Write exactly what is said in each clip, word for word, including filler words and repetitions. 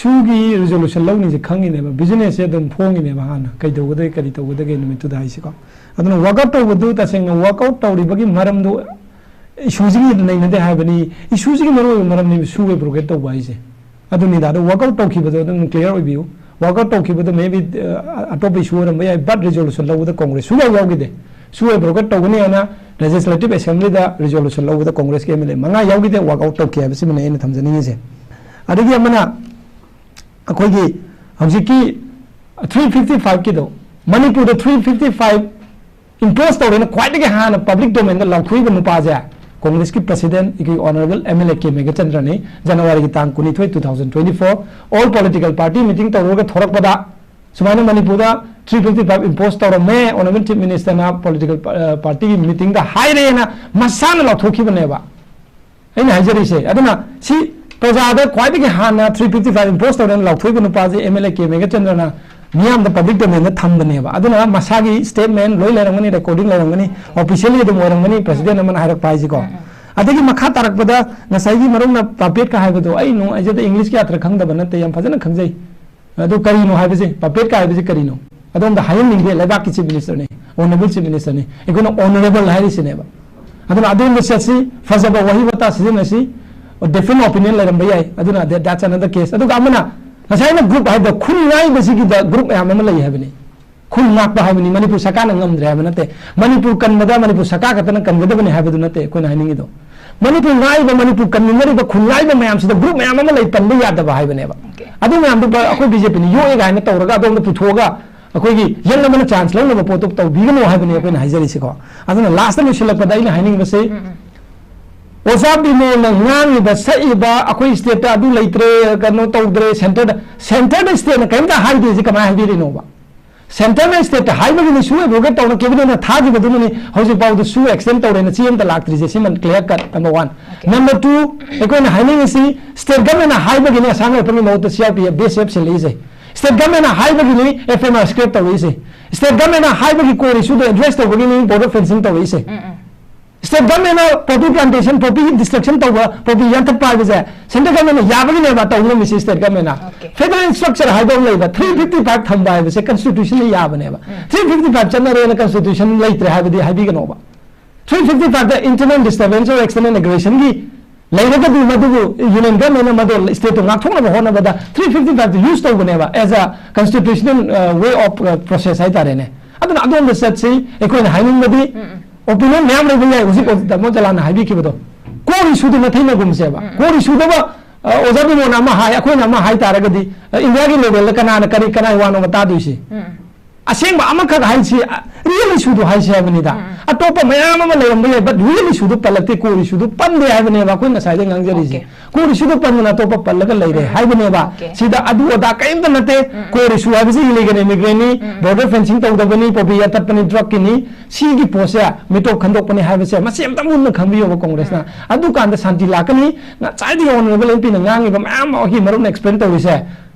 ꯇꯨꯒꯤ ꯔꯤꯖꯣꯂꯨꯁꯟ ꯂꯧꯅꯤꯁꯦ ꯈꯪꯉꯤꯅꯦꯕ, ꯕꯤꯖꯤꯅꯦꯁꯁꯦ ꯑꯗꯨꯝ ꯐꯣꯡꯉꯤꯅꯦꯕ ꯍꯥꯟꯅ, ꯀꯩꯗꯧꯒꯗꯒꯦ, ꯀꯔꯤ ꯇꯧꯒꯗꯒꯦ ꯅꯨꯃꯤꯠꯇꯨꯗ ꯍꯥꯏꯁꯤꯀꯣ꯫ ꯑꯗꯨꯅ ꯋꯥꯛꯑꯥꯎꯠ ꯇꯧꯕꯗꯨ, ꯇꯁꯦꯡꯅ ꯋꯥꯛꯑꯥꯎꯠ ꯇꯧꯔꯤꯕꯒꯤ ꯃꯔꯝꯗꯨ, ꯏꯁꯨꯁꯤꯒꯤ ꯅꯩꯅꯗꯦ ꯍꯥꯏꯕꯅꯤ, ꯏꯁꯨꯁꯤꯒꯤ ꯃꯔꯨꯑꯣꯏꯕ ꯃꯔꯝꯅꯤ ꯁꯨ ꯑꯦꯕ꯭ꯔꯣꯒꯦꯠ ꯇꯧꯕ ꯍꯥꯏꯁꯦ꯫ ꯑꯗꯨꯅꯤꯗ, ꯑꯗꯨ ꯋꯥꯛꯑꯥꯎꯠ ꯇꯧꯈꯤꯕꯗꯣ ꯑꯗꯨꯝ ꯀ꯭ꯂꯤꯌꯥꯔ ꯑꯣꯏꯕꯤꯌꯨ꯫ ꯋꯥꯛꯑꯥꯎꯠ ꯇꯧꯈꯤꯕꯗꯣ ꯃꯦꯕꯤ ꯑꯇꯣꯞꯄ ꯏꯁꯨ ꯑꯣꯏꯔꯝꯕ ꯌꯥꯏ, ꯕꯠ ꯔꯤꯖꯣꯂꯨꯁꯟ ꯂꯧꯕꯗ ꯀꯣꯡꯒ꯭ꯔꯦꯁ ꯁꯨꯡꯌꯥꯎ ꯌꯥꯎꯈꯤꯗꯦ꯫ ꯁꯨ ꯑꯦꯕ꯭ꯔꯣꯒꯦꯠ ꯇꯧꯒꯅꯤ ꯍꯥꯏꯅ ꯂꯦꯖꯤꯁꯂꯦꯇꯤꯚ ꯑꯦꯁꯦꯝꯕ꯭ꯂꯤꯗ ꯔꯤꯖꯣꯂꯨꯁꯟ ꯂꯧꯕꯗ ꯀꯣꯡꯒ꯭ꯔꯦꯁꯀꯤ ꯑꯦꯝ ꯑꯦꯜ ꯑꯦ ꯃꯉꯥ ꯌꯥꯎꯈꯤꯗꯦ, ꯋꯥꯛꯑꯥꯎꯠ ꯇꯧꯈꯤ ꯍꯥꯏꯕꯁꯤꯃꯅꯦ ꯑꯩꯅ ꯊꯝꯖꯅꯤꯡꯉꯤꯁꯦ꯫ ꯑꯗꯒꯤ ꯑꯃꯅ ꯑꯩꯈꯣꯏꯒꯤ ꯍꯧꯖꯤꯛꯀꯤ ꯊ꯭ꯔꯤ ꯐꯤꯐꯇꯤ ꯐꯥꯏꯚꯀꯤꯗꯣ, ꯃꯅꯤꯄꯨꯔꯗ ꯊ꯭ꯔꯤ ꯐꯤꯐꯇꯤ ꯐꯥꯏꯚ ꯏꯝꯄꯣꯁ ꯇꯧꯔꯦꯅ ꯈ꯭ꯋꯥꯏꯗꯒꯤ ꯍꯥꯟꯅ ꯄꯕ꯭ꯂꯤꯛ ꯗꯣꯃꯦꯟꯗ ꯂꯥꯎꯊꯣꯛꯏꯕ ꯅꯨꯄꯥꯁꯦ ꯀꯣꯡꯒ꯭ꯔꯦꯁꯀꯤ ꯄ꯭ꯔꯁꯤꯗꯦꯟ ꯑꯩꯈꯣꯏ honourable M L A K ꯃꯦꯘꯆꯟꯗ꯭ꯔꯅꯤ꯫ ꯖꯅꯋꯥꯔꯤꯒꯤ ꯇꯥꯡ ꯀꯨꯟꯅꯤꯊꯣꯏ, two thousand twenty four, all political party meeting ꯇꯧꯔꯨꯔꯒ ꯊꯣꯔꯛꯄꯗ ꯁꯨꯃꯥꯏꯅ ꯃꯅꯤꯄꯨꯔꯗ ꯊ꯭ꯔꯤ ꯐꯤꯐꯇꯤ ꯐꯥꯏꯚ ꯏꯝꯄꯣꯁ ꯇꯧꯔꯝꯃꯦ, ꯑꯣꯅꯔꯦꯕꯜ ꯆꯤꯐ ꯃꯤꯅꯤꯁꯇꯔꯅ ꯄꯣꯂꯤꯇꯤꯀꯦꯜ ꯄꯥꯔꯇꯤꯒꯤ ꯃꯤꯇꯤꯡꯗ ꯍꯥꯏꯔꯦꯅ ꯃꯁꯥꯅ ꯂꯥꯎꯊꯣꯛꯈꯤꯕꯅꯦꯕ꯫ ꯑꯩꯅ ꯍꯥꯏꯖꯔꯤꯁꯦ꯫ ꯑꯗꯨꯅ ꯁꯤ ꯄ꯭ꯔꯖꯥꯗ ꯈ꯭ꯋꯥꯏꯗꯒꯤ ꯍꯥꯟꯅ ꯊ꯭ꯔꯤ ꯐꯤꯐꯇꯤ ꯐꯥꯏꯚ ꯏꯝꯄꯣꯁ ꯇꯧꯔꯦꯅ ꯂꯥꯎꯊꯣꯛꯏꯕ ꯅꯨꯄꯥꯁꯦ ꯑꯦꯝ ꯑꯦꯜ ꯑꯦ ꯀꯦ ꯃꯦꯘꯆꯟꯗ꯭ꯔꯅ ꯃꯤꯌꯥꯝꯗ ꯄꯕ꯭ꯂꯤꯛ ꯗꯣꯃꯦꯟꯗ ꯊꯝꯕꯅꯦꯕ꯫ ꯑꯗꯨꯅ ꯃꯁꯥꯒꯤ ꯁ꯭ꯇꯦꯠꯃꯦꯟ ꯂꯣꯏ ꯂꯩꯔꯝꯒꯅꯤ, ꯔꯦꯀꯣꯔꯗꯤꯡ ꯂꯩꯔꯝꯒꯅꯤ, ꯑꯣꯐꯤꯁꯤꯌꯦꯜꯂꯤ ꯑꯗꯨꯝ ꯑꯣꯏꯔꯝꯒꯅꯤ, ꯄ꯭ꯔꯁꯤꯗꯦꯟ ꯑꯃꯅ ꯍꯥꯏꯔꯛꯄ ꯍꯥꯏꯁꯤꯀꯣ꯫ ꯑꯗꯒꯤ ꯃꯈꯥ ꯇꯥꯔꯛꯄꯗ ꯉꯁꯥꯏꯒꯤ ꯃꯔꯨꯞꯅ ꯄꯄꯦꯠꯀ ꯍꯥꯏꯕꯗꯣ, ꯑꯩ ꯅꯨꯡꯉꯥꯏꯖꯗꯦ, ꯏꯪꯂꯤꯁꯀꯤ ꯑꯥꯔꯊ ꯈꯪꯗꯕ ꯅꯠꯇꯦ, ꯌꯥꯝ ꯐꯖꯅ ꯈꯪꯖꯩ꯫ ꯑꯗꯨ ꯀꯔꯤꯅꯣ ꯍꯥꯏꯕꯁꯦ, ꯄꯄꯦꯠꯀ ꯍꯥꯏꯕꯁꯦ ꯀꯔꯤꯅꯣ? ꯑꯗꯣꯝꯗ ꯍꯥꯏꯍꯟꯅꯤꯡꯗꯦ ꯂꯩꯕꯥꯛꯀꯤ ꯆꯤꯐ ꯃꯤꯅꯤꯁꯇꯔꯅꯤ, ꯑꯣꯅꯔꯦꯕꯜ ꯆꯤꯐ ꯃꯤꯅꯤꯁꯇꯔꯅꯤ, ꯑꯩꯈꯣꯏꯅ ꯑꯣꯅꯔꯦꯕꯜ ꯍꯥꯏꯔꯤꯁꯤꯅꯦꯕ꯫ ꯑꯗꯨꯅ ꯑꯗꯣꯝꯗ ꯆꯠꯁꯤ, ꯐꯖꯕ ꯋꯥꯍꯩ ꯋꯥꯇꯥ ꯁꯤꯖꯤꯟꯅꯁꯤ, ꯗꯤꯐ꯭ꯔꯦꯟ ꯑꯣꯄꯤꯅꯤꯌꯟ ꯂꯩꯔꯝꯕ ꯌꯥꯏ, ꯑꯗꯨꯅ that- that's another case꯫ ꯑꯗꯨꯒ ꯑꯃꯅ ꯉꯁꯥꯏ ꯑꯩꯅ ꯒ꯭ꯔꯨꯞ ꯍꯥꯏꯕꯗ ꯈꯨꯟ ꯉꯥꯛꯏꯕꯁꯤꯒꯤꯗ ꯒ꯭ꯔꯨꯞ ꯃꯌꯥꯝ ꯑꯃ ꯂꯩ ꯍꯥꯏꯕꯅꯤ꯫ ꯈꯨꯟ ꯉꯥꯛꯄ ꯍꯥꯏꯕꯅꯤ, ꯃꯅꯤꯄꯨꯔ ꯁꯔꯀꯥꯔꯅ ꯉꯝꯗ꯭ꯔꯦ ꯍꯥꯏꯕ ꯅꯠꯇꯦ, ꯃꯅꯤꯄꯨꯔ ꯀꯟꯕꯗ ꯃꯅꯤꯄꯨꯔ ꯁꯔꯀꯥꯔ ꯈꯛꯇꯅ ꯀꯟꯒꯗꯕꯅꯤ ꯍꯥꯏꯕꯗꯨ ꯅꯠꯇꯦ ꯑꯩꯈꯣꯏꯅ ꯍꯥꯏꯅꯤꯡꯉꯤꯗꯣ꯫ ꯃꯅꯤꯄꯨꯔ ꯉꯥꯛꯏꯕ, ꯃꯅꯤꯄꯨꯔ ꯀꯟꯃꯤꯟꯅꯔꯤꯕ ꯈꯨꯟ ꯉꯥꯛꯏꯕ ꯃꯌꯥꯝꯁꯤꯗ ꯒ꯭ꯔꯨꯞ ꯃꯌꯥꯝ ꯑꯃ ꯂꯩ, ꯄꯟꯕ ꯌꯥꯗꯕ ꯍꯥꯏꯕꯅꯦꯕ꯫ ꯑꯣꯀꯦ꯫ ꯑꯗꯨ ꯃꯌꯥꯝꯗꯨ ꯄ-, ꯑꯩꯈꯣꯏ ꯕꯤ ꯖꯦ ꯄꯤꯅ ꯌꯣꯛꯑꯦ ꯀꯥꯏꯅ ꯇꯧꯔꯒ ꯑꯗꯣꯝꯗ ꯄꯨꯊꯣꯛꯑꯒ ꯑꯩꯈꯣꯏꯒꯤ ꯌꯦꯠꯅꯕꯅ ꯆꯥꯟꯁ ꯂꯧꯅꯕ ꯄꯣꯠꯇꯨ ꯇꯧꯕꯤꯒꯅꯨ ꯍꯥꯏꯕꯅꯤ ꯑꯩꯈꯣꯏꯅ ꯍꯥꯏꯖꯔꯤꯁꯤꯀꯣ꯫ ꯑꯗꯨꯅ ꯂꯥꯁꯇ ꯂꯣꯏꯁꯤꯜꯂꯛꯄꯗ ꯑꯩꯅ ꯍꯥꯏꯅꯤꯡꯕꯁꯤ, ꯎꯝ, ꯎꯝ꯫ ꯑꯣꯖꯥ ꯕꯤꯃꯣꯜꯅ ꯉꯥꯡꯉꯤꯕ, ꯁꯛꯏꯕ, ꯑꯩꯈꯣꯏ ꯁ꯭ꯇꯦꯠꯇ ꯑꯗꯨ ꯂꯩꯇ꯭ꯔꯦ, ꯀꯩꯅꯣ ꯇꯧꯗ꯭ꯔꯦ, ꯁꯦꯟꯇꯔꯗ, ꯁꯦꯟꯇꯔꯗ ꯁ꯭ꯇꯦꯠꯅ ꯀꯔꯤꯝꯇ ꯍꯥꯏꯗꯦꯁꯤ ꯀꯃꯥꯏꯅ ꯍꯥꯏꯕꯤꯔꯤꯅꯣꯕ? ꯁꯦꯟꯇꯔꯅ ꯁ꯭ꯇꯦꯠꯇ ꯍꯥꯏꯕꯒꯤꯅꯤ, ꯁꯨ ꯑꯦꯕ꯭ꯔꯣꯒꯦꯠ ꯇꯧꯅ ꯀꯦꯕꯤꯅꯦꯠꯅ ꯊꯥꯈꯤꯕꯗꯨꯅꯅꯤ ꯍꯧꯖꯤꯛ ꯐꯥꯎꯗ ꯁꯨ ꯑꯦꯛꯁꯇꯦꯟ ꯇꯧꯔꯦꯅ ꯆꯦ ꯑꯃꯇ ꯂꯥꯛꯇ꯭ꯔꯤꯁꯦ꯫ ꯁꯤꯃ clear cut, number one. Okay. Number two, ꯑꯩꯈꯣꯏꯅ ꯍꯥꯏꯅꯤꯡꯉꯤꯁꯤ ꯁ꯭ꯇꯦꯠ ꯒꯚꯔꯟꯃꯦꯟꯠꯅ ꯍꯥꯏꯕꯒꯤꯅꯤ ꯑꯁꯥꯝ ꯔꯥꯏꯐꯜꯒꯤ ꯃꯍꯨꯠꯇ C R P F, B S F ꯁꯤꯜꯂꯛꯏꯁꯦ꯫ ꯁ꯭ꯇꯦꯠ ꯒꯚꯔꯟꯃꯦꯟꯠꯅ ꯍꯥꯏꯕꯒꯤꯅꯤ ꯑꯦꯐ ꯑꯥꯏ ꯑꯥꯔ ꯁ꯭ꯀ꯭ꯔꯦꯞ ꯇꯧꯔꯛꯏꯁꯦ꯫ ꯁ꯭ꯇꯦꯠ ꯒꯚꯔꯟꯃꯦꯟꯠꯅ ꯍꯥꯏꯕꯒꯤ ꯀꯣꯔ ꯏꯁꯨꯗ ꯑꯦꯗ꯭ꯔꯦꯁ ꯇꯧꯕꯒꯤꯅꯤ ꯕꯣꯔꯗꯔ ꯐꯦꯟꯁꯤꯡ ꯇꯧꯔꯛꯏꯁꯦ꯫ ꯎꯝ, ꯎꯝ꯫ State government ꯅ poppy plantation, poppy destruction ꯇꯧꯕ, poppy ꯌꯥꯟꯊꯠꯄ ꯍꯥꯏꯕꯁꯦ central government ꯅ ꯌꯥꯕꯒꯤꯅꯦꯕ ꯇꯧ ꯉꯝꯃꯤꯁꯦ state government ꯅ꯫ Okay. Federal structure ꯍꯥꯏꯕ ꯑꯃ ꯂꯩꯕ, three fifty five ꯊꯝꯕ ꯍꯥꯏꯕꯁꯦ constitution ꯅ ꯌꯥꯕꯅꯦꯕ꯫ Three fifty five ꯆꯠꯅꯔꯦꯅ constitution ꯂꯩꯇ꯭ꯔꯦ ꯍꯥꯏꯕꯗꯤ ꯍꯥꯏꯕꯤꯒꯅꯣꯕ꯫ Three fifty five ꯇ internal disturbance or external aggression ꯒꯤ ꯂꯩꯔꯒꯗꯤ ꯃꯗꯨꯕꯨ union government ꯅ ꯃꯗꯨ state ꯇꯣ ꯉꯥꯛꯊꯣꯛꯅꯕ ꯍꯣꯠꯅꯕꯗ three fifty five ꯇ use ꯇꯧꯕꯅꯦꯕ as a constitutional, uh, way of, uh, process ꯍꯥꯏꯇꯥꯔꯦꯅꯦ꯫ ꯑꯗꯨꯅ ꯑꯗꯣꯝꯗ ꯆꯠꯁꯤ꯫ ꯑꯩꯈꯣꯏꯅ ꯍꯥꯏꯅꯤꯡꯕꯗꯤ opinion ꯃꯌꯥꯝ ꯂꯩꯕ ꯌꯥꯏ꯫ ꯍꯧꯖꯤꯛ ꯇꯥꯃꯣ ꯖꯂꯥꯟꯅ ꯍꯥꯏꯕꯤꯈꯤꯕꯗꯣ core issue ꯗꯨ ꯅꯠꯊꯩꯅꯒꯨꯝꯁꯦꯕ꯫ Core issue ꯗꯕ, ꯑ, ꯑꯣꯖꯥ ꯕꯤꯃꯣꯜꯅ ꯑꯃ ꯍꯥꯏ, ꯑꯩꯈꯣꯏꯅ ꯑꯃ ꯍꯥꯏ ꯇꯥꯔꯒꯗꯤ, ꯑ, ꯏꯟꯗꯤꯌꯥꯒꯤ level ꯗ ꯀꯅꯥꯅ ꯀꯔꯤ, ꯀꯅꯥꯏ ꯋꯥꯅꯣꯕ ꯇꯥꯗꯣꯏꯁꯤ? ꯑꯁꯦꯡꯕ ꯑꯃꯈꯛ ꯍꯥꯏꯁꯤ, ꯑ, real issue ꯗꯨ ꯍꯥꯏꯁꯤ ꯍꯥꯏꯕꯅꯤꯗ꯫ ꯑꯇꯣꯞꯄ ꯃꯌꯥꯝ ꯑꯃ ꯂꯩꯔꯝꯕ ꯌꯥꯏ, but real issue do ꯄꯜꯂꯛꯇꯦ, core issue ꯗꯨ ꯄꯟꯗꯦ ꯍꯥꯏꯕꯅꯦꯕ ꯑꯩꯈꯣꯏ ꯉꯁꯥꯏꯗꯩ ꯉꯥꯡꯖꯔꯤꯁꯦ꯫ Okay. Core issue ꯗꯨ ꯄꯟꯗꯅ ꯑꯇꯣꯞꯄ ꯄꯜꯂꯒ ꯂꯩꯔꯦ ꯍꯥꯏꯕꯅꯦꯕ꯫ Okay. ꯁꯤꯗ ꯑꯗꯨ ꯑꯗꯥ ꯀꯔꯤꯝꯇ ꯅꯠꯇꯦ꯫ Core issue ꯍꯥꯏꯕꯁꯤ illegal immigrant ꯅꯤ, border fencing ꯇꯧꯗꯕꯅꯤ, poppy ꯌꯥꯟꯊꯠꯄꯅꯤ, drug ꯀꯤꯅꯤ, ꯁꯤꯒꯤ ꯄꯣꯠꯁꯦ ꯃꯤꯇꯣꯞ ꯈꯟꯗꯣꯛꯄꯅꯤ ꯍꯥꯏꯕꯁꯦ ꯃꯁꯤ ꯑꯝꯇ ꯃꯨꯟꯅ ꯈꯪꯕꯤꯌꯣꯕ congress ꯅ꯫ ꯑꯗꯨꯀꯥꯟꯗ ꯁꯥꯟꯇꯤ ꯂꯥꯛꯀꯅꯤ꯫ ꯉꯁꯥꯏꯗꯒꯤ honourable MP ꯅ ꯉꯥꯡꯉꯤꯕ ꯃꯌꯥꯝ ꯑꯃ ꯑꯩꯈꯣꯏ ꯃꯔꯨꯞꯅ explain ꯇꯧꯔꯤꯁꯦ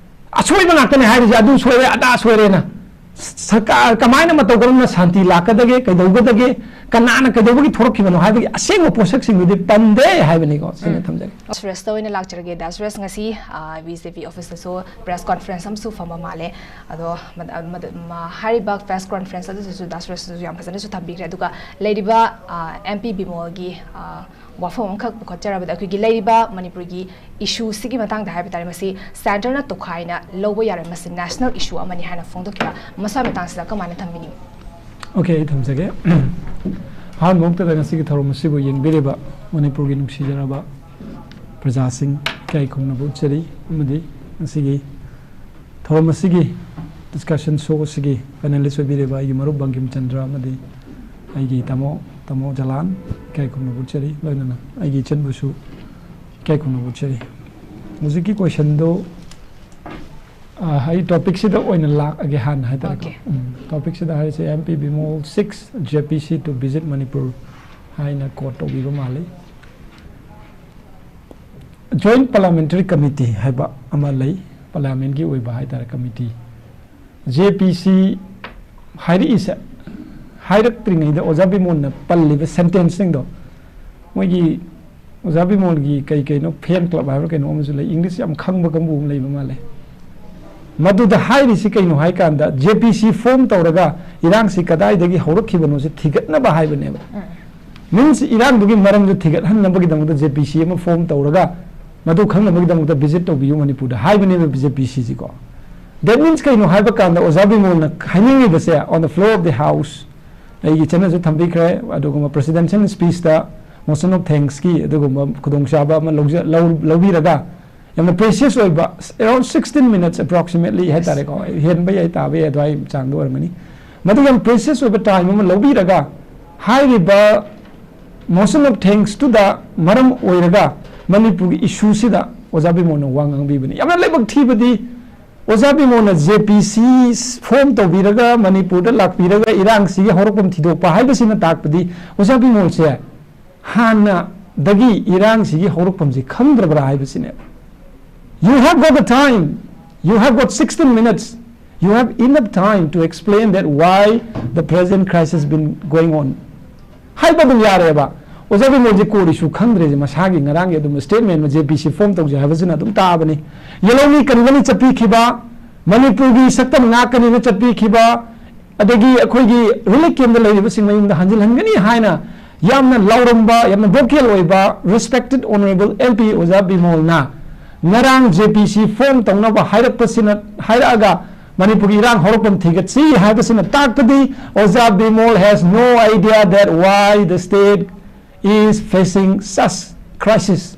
ꯑꯁꯣꯏꯕ ꯉꯥꯛꯇꯅꯦ ꯍꯥꯏꯔꯤꯁꯦ, ꯑꯗꯨ ꯁꯣꯏꯔꯦ, ꯑꯗꯥ ꯁꯣꯏꯔꯦꯅ꯫ ꯁꯔꯀꯥꯔ ꯀꯃꯥꯏꯅ ꯃꯇꯧ ꯀꯔꯝꯅ ꯁꯥꯟꯇꯤ ꯂꯥꯛꯀꯗꯒꯦ, ꯀꯩꯗꯧꯒꯗꯒꯦ, ꯀꯅꯥꯅ ꯀꯩꯗꯧꯕꯒꯤ ꯊꯣꯛꯂꯛꯈꯤꯕꯅꯣ ꯍꯥꯏꯕꯒꯤ ꯑꯁꯦꯡꯕ ꯄꯣꯠꯁꯛꯁꯤꯡꯗꯨꯗꯤ ꯄꯟꯗꯦ ꯍꯥꯏꯕꯅꯤꯀꯣ꯫ ꯁꯤꯅ ꯊꯝꯖꯒꯦ꯫ ꯁꯨꯔꯦꯁꯇ ꯑꯣꯏꯅ ꯂꯥꯛꯆꯔꯒꯦ꯫ ꯗꯥ ꯁꯨꯔꯦꯁ, ꯉꯁꯤ ꯕꯤ ꯖꯦ ꯄꯤ ꯑꯣꯐꯤꯁꯇꯁꯨ press conference ꯑꯃꯁꯨ ꯐꯝꯕ ꯃꯥꯜꯂꯦ꯫ ꯑꯗꯣ ꯃꯗ- ꯃꯗ- ꯃ- ꯍꯥꯏꯔꯤꯕ press conference ꯑꯗꯨꯗꯁꯨ ꯗꯥ ꯁꯨꯔꯦꯁꯅꯁꯨ ꯌꯥꯝ ꯐꯖꯅꯁꯨ ꯊꯝꯕꯤꯈ꯭ꯔꯦ꯫ ꯑꯗꯨꯒ ꯂꯩꯔꯤꯕ ꯑꯦꯝ ꯄꯤ ꯕꯤꯃꯣꯜꯒꯤ ꯋꯥꯐꯝ ꯑꯃꯈꯛ ꯄꯨꯈꯠꯆꯔꯕꯗ, ꯑꯩꯈꯣꯏꯒꯤ ꯂꯩꯔꯤꯕ ꯃꯅꯤꯄꯨꯔꯒꯤ issue ꯁꯤꯒꯤ ꯃꯇꯥꯡꯗ ꯍꯥꯏꯕ ꯇꯥꯔꯦ, ꯃꯁꯤ centre ꯅ ꯇꯣꯈꯥꯏꯅ ꯂꯧꯕ ꯌꯥꯔꯣꯏ, ꯃꯁꯤ national issue ꯑꯃꯅꯤ ꯍꯥꯏꯅ ꯐꯣꯡꯗꯣꯛꯈꯤꯕ ꯃꯁꯥ ꯃꯇꯥꯡꯁꯤꯗ ꯀꯃꯥꯏꯅ ꯊꯝꯕꯤꯅꯤꯡꯏ? Okay, ꯑꯩ ꯊꯝꯖꯒꯦ꯫ ꯑꯍꯥꯟꯕ ꯃꯛꯇꯗ ꯉꯁꯤꯒꯤ ꯊꯧꯔꯝ ꯑꯁꯤꯕꯨ ꯌꯦꯡꯕꯤꯔꯤꯕ ꯃꯅꯤꯄꯨꯔꯒꯤ ꯅꯨꯡꯁꯤꯖꯔꯕ ꯄ꯭ꯔꯖꯥꯁꯤꯡ ꯏꯀꯥꯏ ꯈꯨꯝꯅꯕ ꯎꯠꯆꯔꯤ, ꯑꯃꯗꯤ ꯉꯁꯤꯒꯤ ꯊꯧꯔꯝ ꯑꯁꯤꯒꯤ discussion show ꯑꯁꯤꯒꯤ panelist ꯑꯣꯏꯕꯤꯔꯤꯕ ꯑꯩꯒꯤ ꯃꯔꯨꯞ ꯕꯪꯀꯤꯝ ꯆꯟꯗ꯭ꯔ ꯑꯃꯗꯤ ꯑꯩꯒꯤ ꯇꯥꯃꯣ, ꯇꯥꯃꯣ ꯖꯂꯥꯟ, ꯏꯀꯥꯏ ꯈꯨꯝꯅꯕ ꯎꯠꯆꯔꯤ꯫ ꯂꯣꯏꯅꯅ ꯑꯩꯒꯤ ꯏꯆꯟꯕꯨꯁꯨ ꯏꯀꯥꯏ ꯈꯨꯝꯅꯕ ꯎꯠꯆꯔꯤ꯫ ꯍꯧꯖꯤꯛꯀꯤ question ꯗꯨ, ꯑ, ꯑꯩ topic ꯁꯤꯗ ꯑꯣꯏꯅ ꯂꯥꯛꯑꯒꯦ ꯍꯥꯟꯅ ꯍꯥꯏꯇꯥꯔꯦꯀꯣ꯫ Okay. ꯎꯝ, topic ꯁꯤꯗ ꯍꯥꯏꯔꯤꯁꯦ, M P Bimol six J P C to visit Manipur ꯍꯥꯏꯅ quote ꯇꯧꯕꯤꯕ ꯃꯥꯜꯂꯤ꯫ Joint Parliamentary Committee ꯍꯥꯏꯕ ꯑꯃ ꯂꯩ, parliament ꯀꯤ ꯑꯣꯏꯕ ꯍꯥꯏꯇꯥꯔꯦ committee꯫ J P C ꯍꯥꯏꯔꯛꯏꯁꯦ, ꯍꯥꯏꯔꯛꯇ꯭ꯔꯤꯉꯩꯗ ꯑꯣꯖꯥ ꯕꯤꯃꯣꯜꯅ ꯄꯜꯂꯤꯕ ꯁꯦꯟꯇꯦꯟꯁꯁꯤꯡꯗꯣ, ꯃꯣꯏꯒꯤ ꯑꯣꯖꯥ ꯕꯤꯃꯣꯜꯒꯤ ꯀꯩ ꯀꯩꯅꯣ ꯐꯦꯟ ꯀ꯭ꯂꯕ ꯍꯥꯏꯕ꯭ꯔꯥ ꯀꯩꯅꯣ ꯑꯃꯁꯨ ꯂꯩ, ꯏꯪꯂꯤꯁ ꯌꯥꯝ ꯈꯪꯕ ꯀꯥꯡꯕꯨ ꯑꯃ ꯂꯩꯕ ꯃꯥꯜꯂꯦ꯫ ꯃꯗꯨꯗ ꯍꯥꯏꯔꯤꯁꯤ ꯀꯩꯅꯣ ꯍꯥꯏ ꯀꯥꯟꯗ, ꯖꯦ ꯄꯤ ꯁꯤ ꯐꯣꯝ ꯇꯧꯔꯒ ꯏꯔꯥꯡꯁꯤ ꯀꯗꯥꯏꯗꯒꯤ ꯍꯧꯔꯛꯈꯤꯕꯅꯣꯁꯦ ꯊꯤꯒꯠꯅꯕ ꯍꯥꯏꯕꯅꯦꯕ꯫ ꯃꯤꯟꯁ ꯏꯔꯥꯡꯗꯨꯒꯤ ꯃꯔꯝꯗꯨ ꯊꯤꯒꯠꯍꯟꯅꯕꯒꯤꯗꯃꯛꯇ ꯖꯦ ꯄꯤ ꯁꯤ ꯑꯃ ꯐꯣꯝ ꯇꯧꯔꯒ ꯃꯗꯨ ꯈꯪꯅꯕꯒꯤꯗꯃꯛꯇ ꯚꯤꯖꯤꯠ ꯇꯧꯕꯤꯌꯨ ꯃꯅꯤꯄꯨꯔꯗ ꯍꯥꯏꯕꯅꯦꯕ ꯖꯦ ꯄꯤ ꯁꯤꯁꯤꯀꯣ꯫ That means ꯀꯩꯅꯣ ꯍꯥꯏꯕ ꯀꯥꯟꯗ ꯑꯣꯖꯥ ꯕꯤꯃꯣꯜꯅ ꯍꯥꯏꯅꯤꯡꯉꯤꯕꯁꯦ, on the floor of the house, ꯑꯩꯒꯤ ꯏꯆꯟꯅꯁꯨ ꯊꯝꯕꯤꯈ꯭ꯔꯦ, ꯑꯗꯨꯒꯨꯝꯕ ꯄ꯭ꯔꯦꯁꯤꯗꯦꯟꯁꯤꯌꯦꯜ ꯁ꯭ꯄꯤꯆꯇ ꯃꯣꯁꯟ ꯑꯣꯐ ꯊꯦꯡꯛꯁꯀꯤ ꯑꯗꯨꯒꯨꯝꯕ ꯈꯨꯗꯣꯡꯆꯥꯕ ꯑꯃ ꯂꯧꯖ-, ꯂꯧ-, ꯂꯧꯕꯤꯔꯒ, ꯌꯥꯝꯅ ꯄ꯭ꯔꯦꯁꯤꯌꯁ ꯑꯣꯏꯕ, around sixteen minutes approximately ꯍꯥꯏꯇꯥꯔꯦꯀꯣ, ꯍꯦꯟꯕ ꯌꯥꯏ ꯇꯥꯕ ꯌꯥꯏ ꯑꯗꯨꯋꯥꯏ ꯆꯥꯡꯗ ꯑꯣꯏꯔꯝꯒꯅꯤ꯫ ꯃꯗꯨ ꯌꯥꯝ ꯄ꯭ꯔꯦꯁꯤꯌꯁ ꯑꯣꯏꯕ ꯇꯥꯏꯝ ꯑꯃ ꯂꯧꯕꯤꯔꯒ, ꯍꯥꯏꯔꯤꯕ ꯃꯣꯁꯟ ꯑꯣꯐ ꯊꯦꯡꯛꯁꯇꯨꯗ ꯃꯔꯝ ꯑꯣꯏꯔꯒ ꯃꯅꯤꯄꯨꯔꯒꯤ ꯏꯁꯨꯁꯤꯗ ꯑꯣꯖꯥ ꯕꯤꯃꯣꯜꯅ ꯋꯥ ꯉꯥꯡꯕꯤꯕꯅꯤ꯫ ꯌꯥꯝꯅ ꯂꯥꯏꯕꯛ ꯊꯤꯕꯗꯤ, ꯑꯣꯖꯥ ꯕꯤꯃꯣꯜꯅ ꯖꯦ ꯄꯤ ꯁꯤ ꯐꯣꯝ ꯇꯧꯕꯤꯔꯒ ꯃꯅꯤꯄꯨꯔꯗ ꯂꯥꯛꯄꯤꯔꯒ ꯏꯔꯥꯡꯁꯤꯒꯤ ꯍꯧꯔꯛꯐꯝ ꯊꯤꯗꯣꯛꯄ ꯍꯥꯏꯕꯁꯤꯅ ꯇꯥꯛꯄꯗꯤ ꯑꯣꯖꯥ ꯕꯤꯃꯣꯜꯁꯦ ꯍꯥꯟꯅꯗꯒꯤ ꯏꯔꯥꯡꯁꯤꯒꯤ ꯍꯧꯔꯛꯐꯝꯁꯤ ꯈꯪꯗ꯭ꯔꯕ꯭ꯔꯥ ꯍꯥꯏꯕꯁꯤꯅꯦ꯫ You have got the time, you have got sixteen minutes, you have enough time to explain that why the present crisis has been going on. ꯍꯥꯏꯕ ꯑꯗꯨꯝ ꯌꯥꯔꯦꯕ꯫ ꯑꯣꯖꯥ ꯕꯤꯃꯣꯜꯁꯦ ꯀꯣꯔꯤꯁꯨ ꯈꯪꯗ꯭ꯔꯦꯁꯦ, ꯃꯁꯥꯒꯤ ꯉꯔꯥꯡꯒꯤ ꯑꯗꯨꯝ ꯁ꯭ꯇꯦꯠꯃꯦꯟ ꯖꯦ ꯄꯤ ꯁꯤ ꯐꯣꯝ ꯇꯧꯖꯩ ꯍꯥꯏꯕꯁꯤꯅ ꯑꯗꯨꯝ ꯇꯥꯛꯑꯕꯅꯤ꯫ ꯌꯦꯜꯍꯧꯃꯤ ꯀꯟꯕꯅ ꯆꯠꯄꯤꯈꯤꯕ, ꯃꯅꯤꯄꯨꯔꯒꯤ ꯁꯛꯇꯝ ꯉꯥꯛꯀꯅꯤꯅ ꯆꯠꯄꯤꯈꯤꯕ, ꯑꯗꯒꯤ ꯑꯩꯈꯣꯏꯒꯤ ꯔꯤꯂꯤꯐ ꯀꯦꯝꯗ ꯂꯩꯔꯤꯕꯁꯤꯡ ꯃꯌꯨꯝꯗ ꯍꯟꯖꯤꯜꯍꯟꯒꯅꯤ ꯍꯥꯏꯅ ꯌꯥꯝꯅ ꯂꯥꯎꯔꯝꯕ, ꯌꯥꯝꯅ ꯚꯣꯀꯦꯜ ꯑꯣꯏꯕ respected honourable L P ꯑꯣꯖꯥ ꯕꯤꯃꯣꯜꯅ ꯉꯔꯥꯡ ꯖꯦ ꯄꯤ ꯁꯤ ꯐꯣꯝ ꯇꯧꯅꯕ ꯍꯥꯏꯔꯛꯄꯁꯤꯅ, ꯍꯥꯏꯔꯛꯑꯒ ꯃꯅꯤꯄꯨꯔꯒꯤ ꯏꯔꯥꯡ ꯍꯧꯔꯛꯐꯝ ꯊꯤꯒꯠꯁꯤ ꯍꯥꯏꯕꯁꯤꯅ ꯇꯥꯛꯄꯗꯤ ꯑꯣꯖꯥ Bimol has no idea that why the state is facing such crisis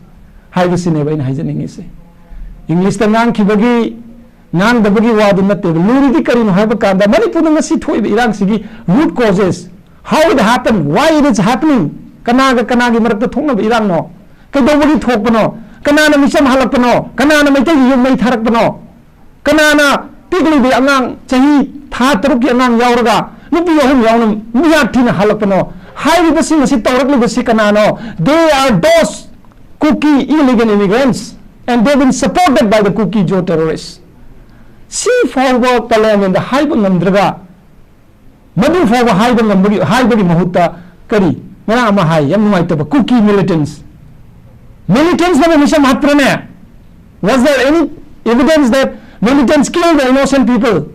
ꯍꯥꯏꯕꯁꯤꯅꯦꯕ ꯑꯩꯅ ꯍꯥꯏꯖꯅꯤꯡꯉꯤꯁꯦ꯫ ꯏꯪꯂꯤꯁꯇ ꯉꯥꯡꯈꯤꯕꯒꯤ, ꯉꯥꯡꯗꯕꯒꯤ ꯋꯥꯗꯨ ꯅꯠꯇꯦꯕ꯫ ꯂꯨꯔꯤꯗꯤ ꯀꯔꯤꯅꯣ ꯍꯥꯏꯕ ꯀꯥꯟꯗ ꯃꯅꯤꯄꯨꯔꯗ ꯉꯁꯤ ꯊꯣꯛꯏꯕ ꯏꯔꯥꯡꯁꯤꯒꯤ root causes, how it happened, why it is happening, ꯀꯅꯥꯒ ꯀꯅꯥꯒꯤ ꯃꯔꯛꯇ ꯊꯣꯛꯅꯕ ꯏꯔꯥꯡꯅꯣ, ꯀꯩꯗꯧꯕꯒꯤ ꯊꯣꯛꯄꯅꯣ, ꯀꯅꯥꯅ ꯃꯤꯆꯝ ꯍꯥꯠꯂꯛꯄꯅꯣ, ꯀꯅꯥꯅ ꯃꯩꯇꯩꯒꯤ ꯌꯨꯝ ꯃꯩ ꯊꯥꯔꯛꯄꯅꯣ, ꯀꯅꯥꯅ ꯄꯤꯛꯂꯤꯕꯤ ꯑꯉꯥꯡ ꯆꯍꯤ ꯊꯥ ꯇꯔꯨꯛꯀꯤ ꯑꯉꯥꯡ ꯌꯥꯎꯔꯒ ꯅꯨꯄꯤ ꯑꯍꯨꯝ ꯌꯥꯎꯅ ꯃꯤꯌꯥꯠ ꯊꯤꯅ ꯍꯜꯂꯛꯄꯅꯣ? ꯍꯥꯏꯔꯤꯕꯁꯤꯡ ꯑꯁꯤ ꯇꯧꯔꯛꯂꯤꯕꯁꯤ ꯀꯅꯥꯅꯣ? They are those Kuki illegal immigrants and they've been supported by the Kuki Zo terrorists. ꯁꯤ ꯐꯥꯎꯕ ꯄꯥꯔꯂꯤꯌꯥꯃꯦꯟꯗ ꯍꯥꯏꯕ ꯉꯝꯗ꯭ꯔꯒ ꯃꯗꯨ ꯐꯥꯎꯕ ꯍꯥꯏꯕ ꯉꯝꯕꯒꯤ, ꯍꯥꯏꯕꯒꯤ ꯃꯍꯨꯠꯇ ꯀꯔꯤ? ꯉꯔꯥꯡ ꯑꯃ ꯍꯥꯏ, ꯌꯥꯝ ꯅꯨꯡꯉꯥꯏꯇꯕ, ꯀꯨꯀꯤ militants, militants ꯅꯕꯨ ꯃꯤꯁꯝ ꯍꯥꯠꯄ꯭ꯔꯅꯦ? Was there any evidence that militants killed the innocent people?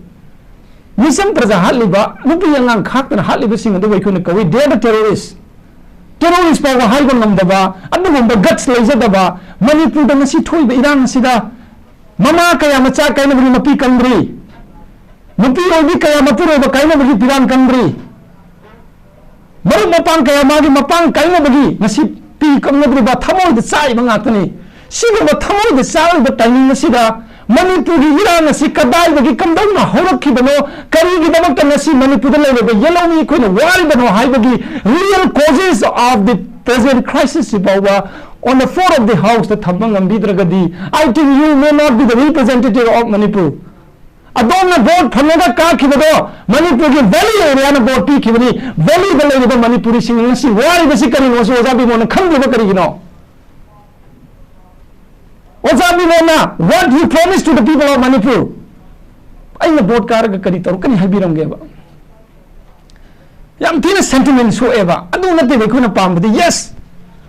ꯃꯤꯁꯝ ꯄ꯭ꯔꯖꯥ ꯍꯥꯠꯂꯤꯕ, ꯅꯨꯄꯤ ꯑꯉꯥꯡ ꯈꯥꯛꯇꯅ ꯍꯥꯠꯂꯤꯕꯁꯤꯡ ꯑꯗꯨꯕꯨ ꯑꯩꯈꯣꯏꯅ ꯀꯧꯏ, they are the terrorists. Terrorist ꯐꯥꯎꯕ ꯍꯥꯏꯕ ꯉꯝꯗꯕ, ꯑꯗꯨꯒꯨꯝꯕ guts ꯂꯩꯖꯗꯕ, ꯃꯅꯤꯄꯨꯔꯗ ꯉꯁꯤ ꯊꯣꯛꯏꯕ ꯏꯔꯥꯡ ꯑꯁꯤꯗ ꯃꯃꯥ ꯀꯌꯥ ꯃꯆꯥ ꯀꯥꯏꯅꯕꯒꯤ ꯃꯄꯤ ꯀꯪꯗ꯭ꯔꯤ, ꯅꯨꯄꯤ ꯑꯣꯏꯕꯤ ꯀꯌꯥ ꯃꯄꯨꯔꯣꯏꯕ ꯀꯥꯏꯅꯕꯒꯤ ꯄꯤꯔꯥꯡ ꯀꯪꯗ꯭ꯔꯤ, ꯃꯔꯨꯞ ꯃꯄꯥꯡ ꯀꯌꯥ ꯃꯥꯒꯤ ꯃꯄꯥꯡ ꯀꯥꯏꯅꯕꯒꯤ ꯉꯁꯤ ꯄꯤ ꯀꯪꯅꯗ꯭ꯔꯤꯕ, ꯊꯃꯣꯏꯗ ꯆꯥꯛꯏꯕ ꯉꯥꯛꯇꯅꯤ꯫ ꯁꯤꯒꯨꯝꯕ ꯊꯃꯣꯏꯗ ꯆꯥꯛꯂꯤꯕ timing ꯑꯁꯤꯗ ꯃꯅꯤꯄꯨꯔꯒꯤ ꯏꯔꯥꯡ ꯑꯁꯤ ꯀꯗꯥꯏꯗꯒꯤ ꯀꯝꯗꯧꯅ ꯍꯧꯔꯛꯈꯤꯕꯅꯣ, ꯀꯔꯤꯒꯤꯗꯃꯛꯇ ꯉꯁꯤ ꯃꯅꯤꯄꯨꯔꯗ ꯂꯩꯔꯤꯕ ꯌꯦꯜꯍꯧꯃꯤ ꯑꯩꯈꯣꯏꯅ ꯋꯥꯔꯤꯕꯅꯣ ꯍꯥꯏꯕꯒꯤ real causes of the present crisis ꯁꯤ ꯐꯥꯎꯕ on the floor of the house ꯇ ꯊꯝꯕ ꯉꯝꯕꯤꯗ꯭ꯔꯒꯗꯤ, I think you may not be the representative of Manipur. ꯑꯗꯣꯝꯅ vote ꯐꯪꯉꯒ ꯀꯥꯈꯤꯕꯗꯣ ꯃꯅꯤꯄꯨꯔꯒꯤ valley area ꯅ vote ꯄꯤꯈꯤꯕꯅꯤ꯫ Valley ꯗ ꯂꯩꯔꯤꯕ ꯃꯅꯤꯄꯨꯔꯤꯁꯤꯡꯅ ꯉꯁꯤ ꯋꯥꯔꯤꯕꯁꯤ ꯀꯔꯤꯅꯣꯁꯨ ꯑꯣꯖꯥ ꯕꯤꯃꯣꯜꯅ ꯈꯪꯗ꯭ꯔꯤꯕ ꯀꯔꯤꯒꯤꯅꯣ? ꯑꯣꯖꯥ ꯕꯤꯃꯣꯜꯅ what he promised to the people of Manipur, ꯑꯩꯅ vote ꯀꯥꯔꯒ ꯀꯔꯤ ꯇꯧꯔꯛꯀꯅꯤ ꯍꯥꯏꯕꯤꯔꯝꯒꯦꯕ? ꯌꯥꯝ ꯊꯤꯅ sentiment ꯁꯣꯛꯑꯦꯕ꯫ ꯑꯗꯨ ꯅꯠꯇꯦꯕ ꯑꯩꯈꯣꯏꯅ ꯄꯥꯝꯕꯗꯤ꯫ Yes,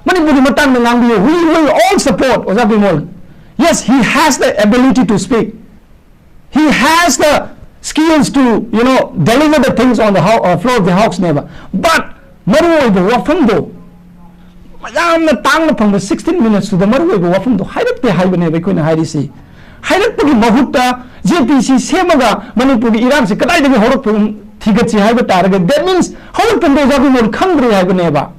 ꯃꯅꯤꯄꯨꯔꯒꯤ ꯃꯇꯥꯡꯗ ꯉꯥꯡꯕꯤꯌꯨ, we will all support ꯑꯣꯖꯥ Bimol. Yes, he has the ability to speak, he has the skills to, you know, deliver the things on the hou- uh, floor of the house ꯅꯦꯕ꯫ But ꯃꯔꯨꯑꯣꯏꯕ ꯋꯥꯐꯝꯗꯣ, ꯌꯥꯝꯅ ꯇꯥꯡꯅ ꯐꯪꯕ sixteen minutes ꯇꯨꯗ ꯃꯔꯨꯑꯣꯏꯕ ꯋꯥꯐꯝꯗꯣ ꯍꯥꯏꯔꯛꯇꯦ ꯍꯥꯏꯕꯅꯦꯕ ꯑꯩꯈꯣꯏꯅ ꯍꯥꯏꯔꯤꯁꯤ꯫ ꯍꯥꯏꯔꯛꯄꯒꯤ ꯃꯍꯨꯠꯇ ꯖꯦ ꯄꯤ ꯁꯤ ꯁꯦꯝꯃꯒ ꯃꯅꯤꯄꯨꯔꯒꯤ ꯏꯔꯥꯡꯁꯤ ꯀꯗꯥꯏꯗꯒꯤ ꯍꯧꯔꯛꯄꯅꯣ ꯊꯤꯒꯠꯁꯤ ꯍꯥꯏꯕ ꯇꯥꯔꯒꯗꯤ, that means ꯍꯧꯔꯛꯐꯝꯗꯣ ꯑꯣꯖꯥ ꯕꯤꯃꯣꯜ ꯈꯪꯗ꯭ꯔꯦ ꯍꯥꯏꯕꯅꯦꯕ꯫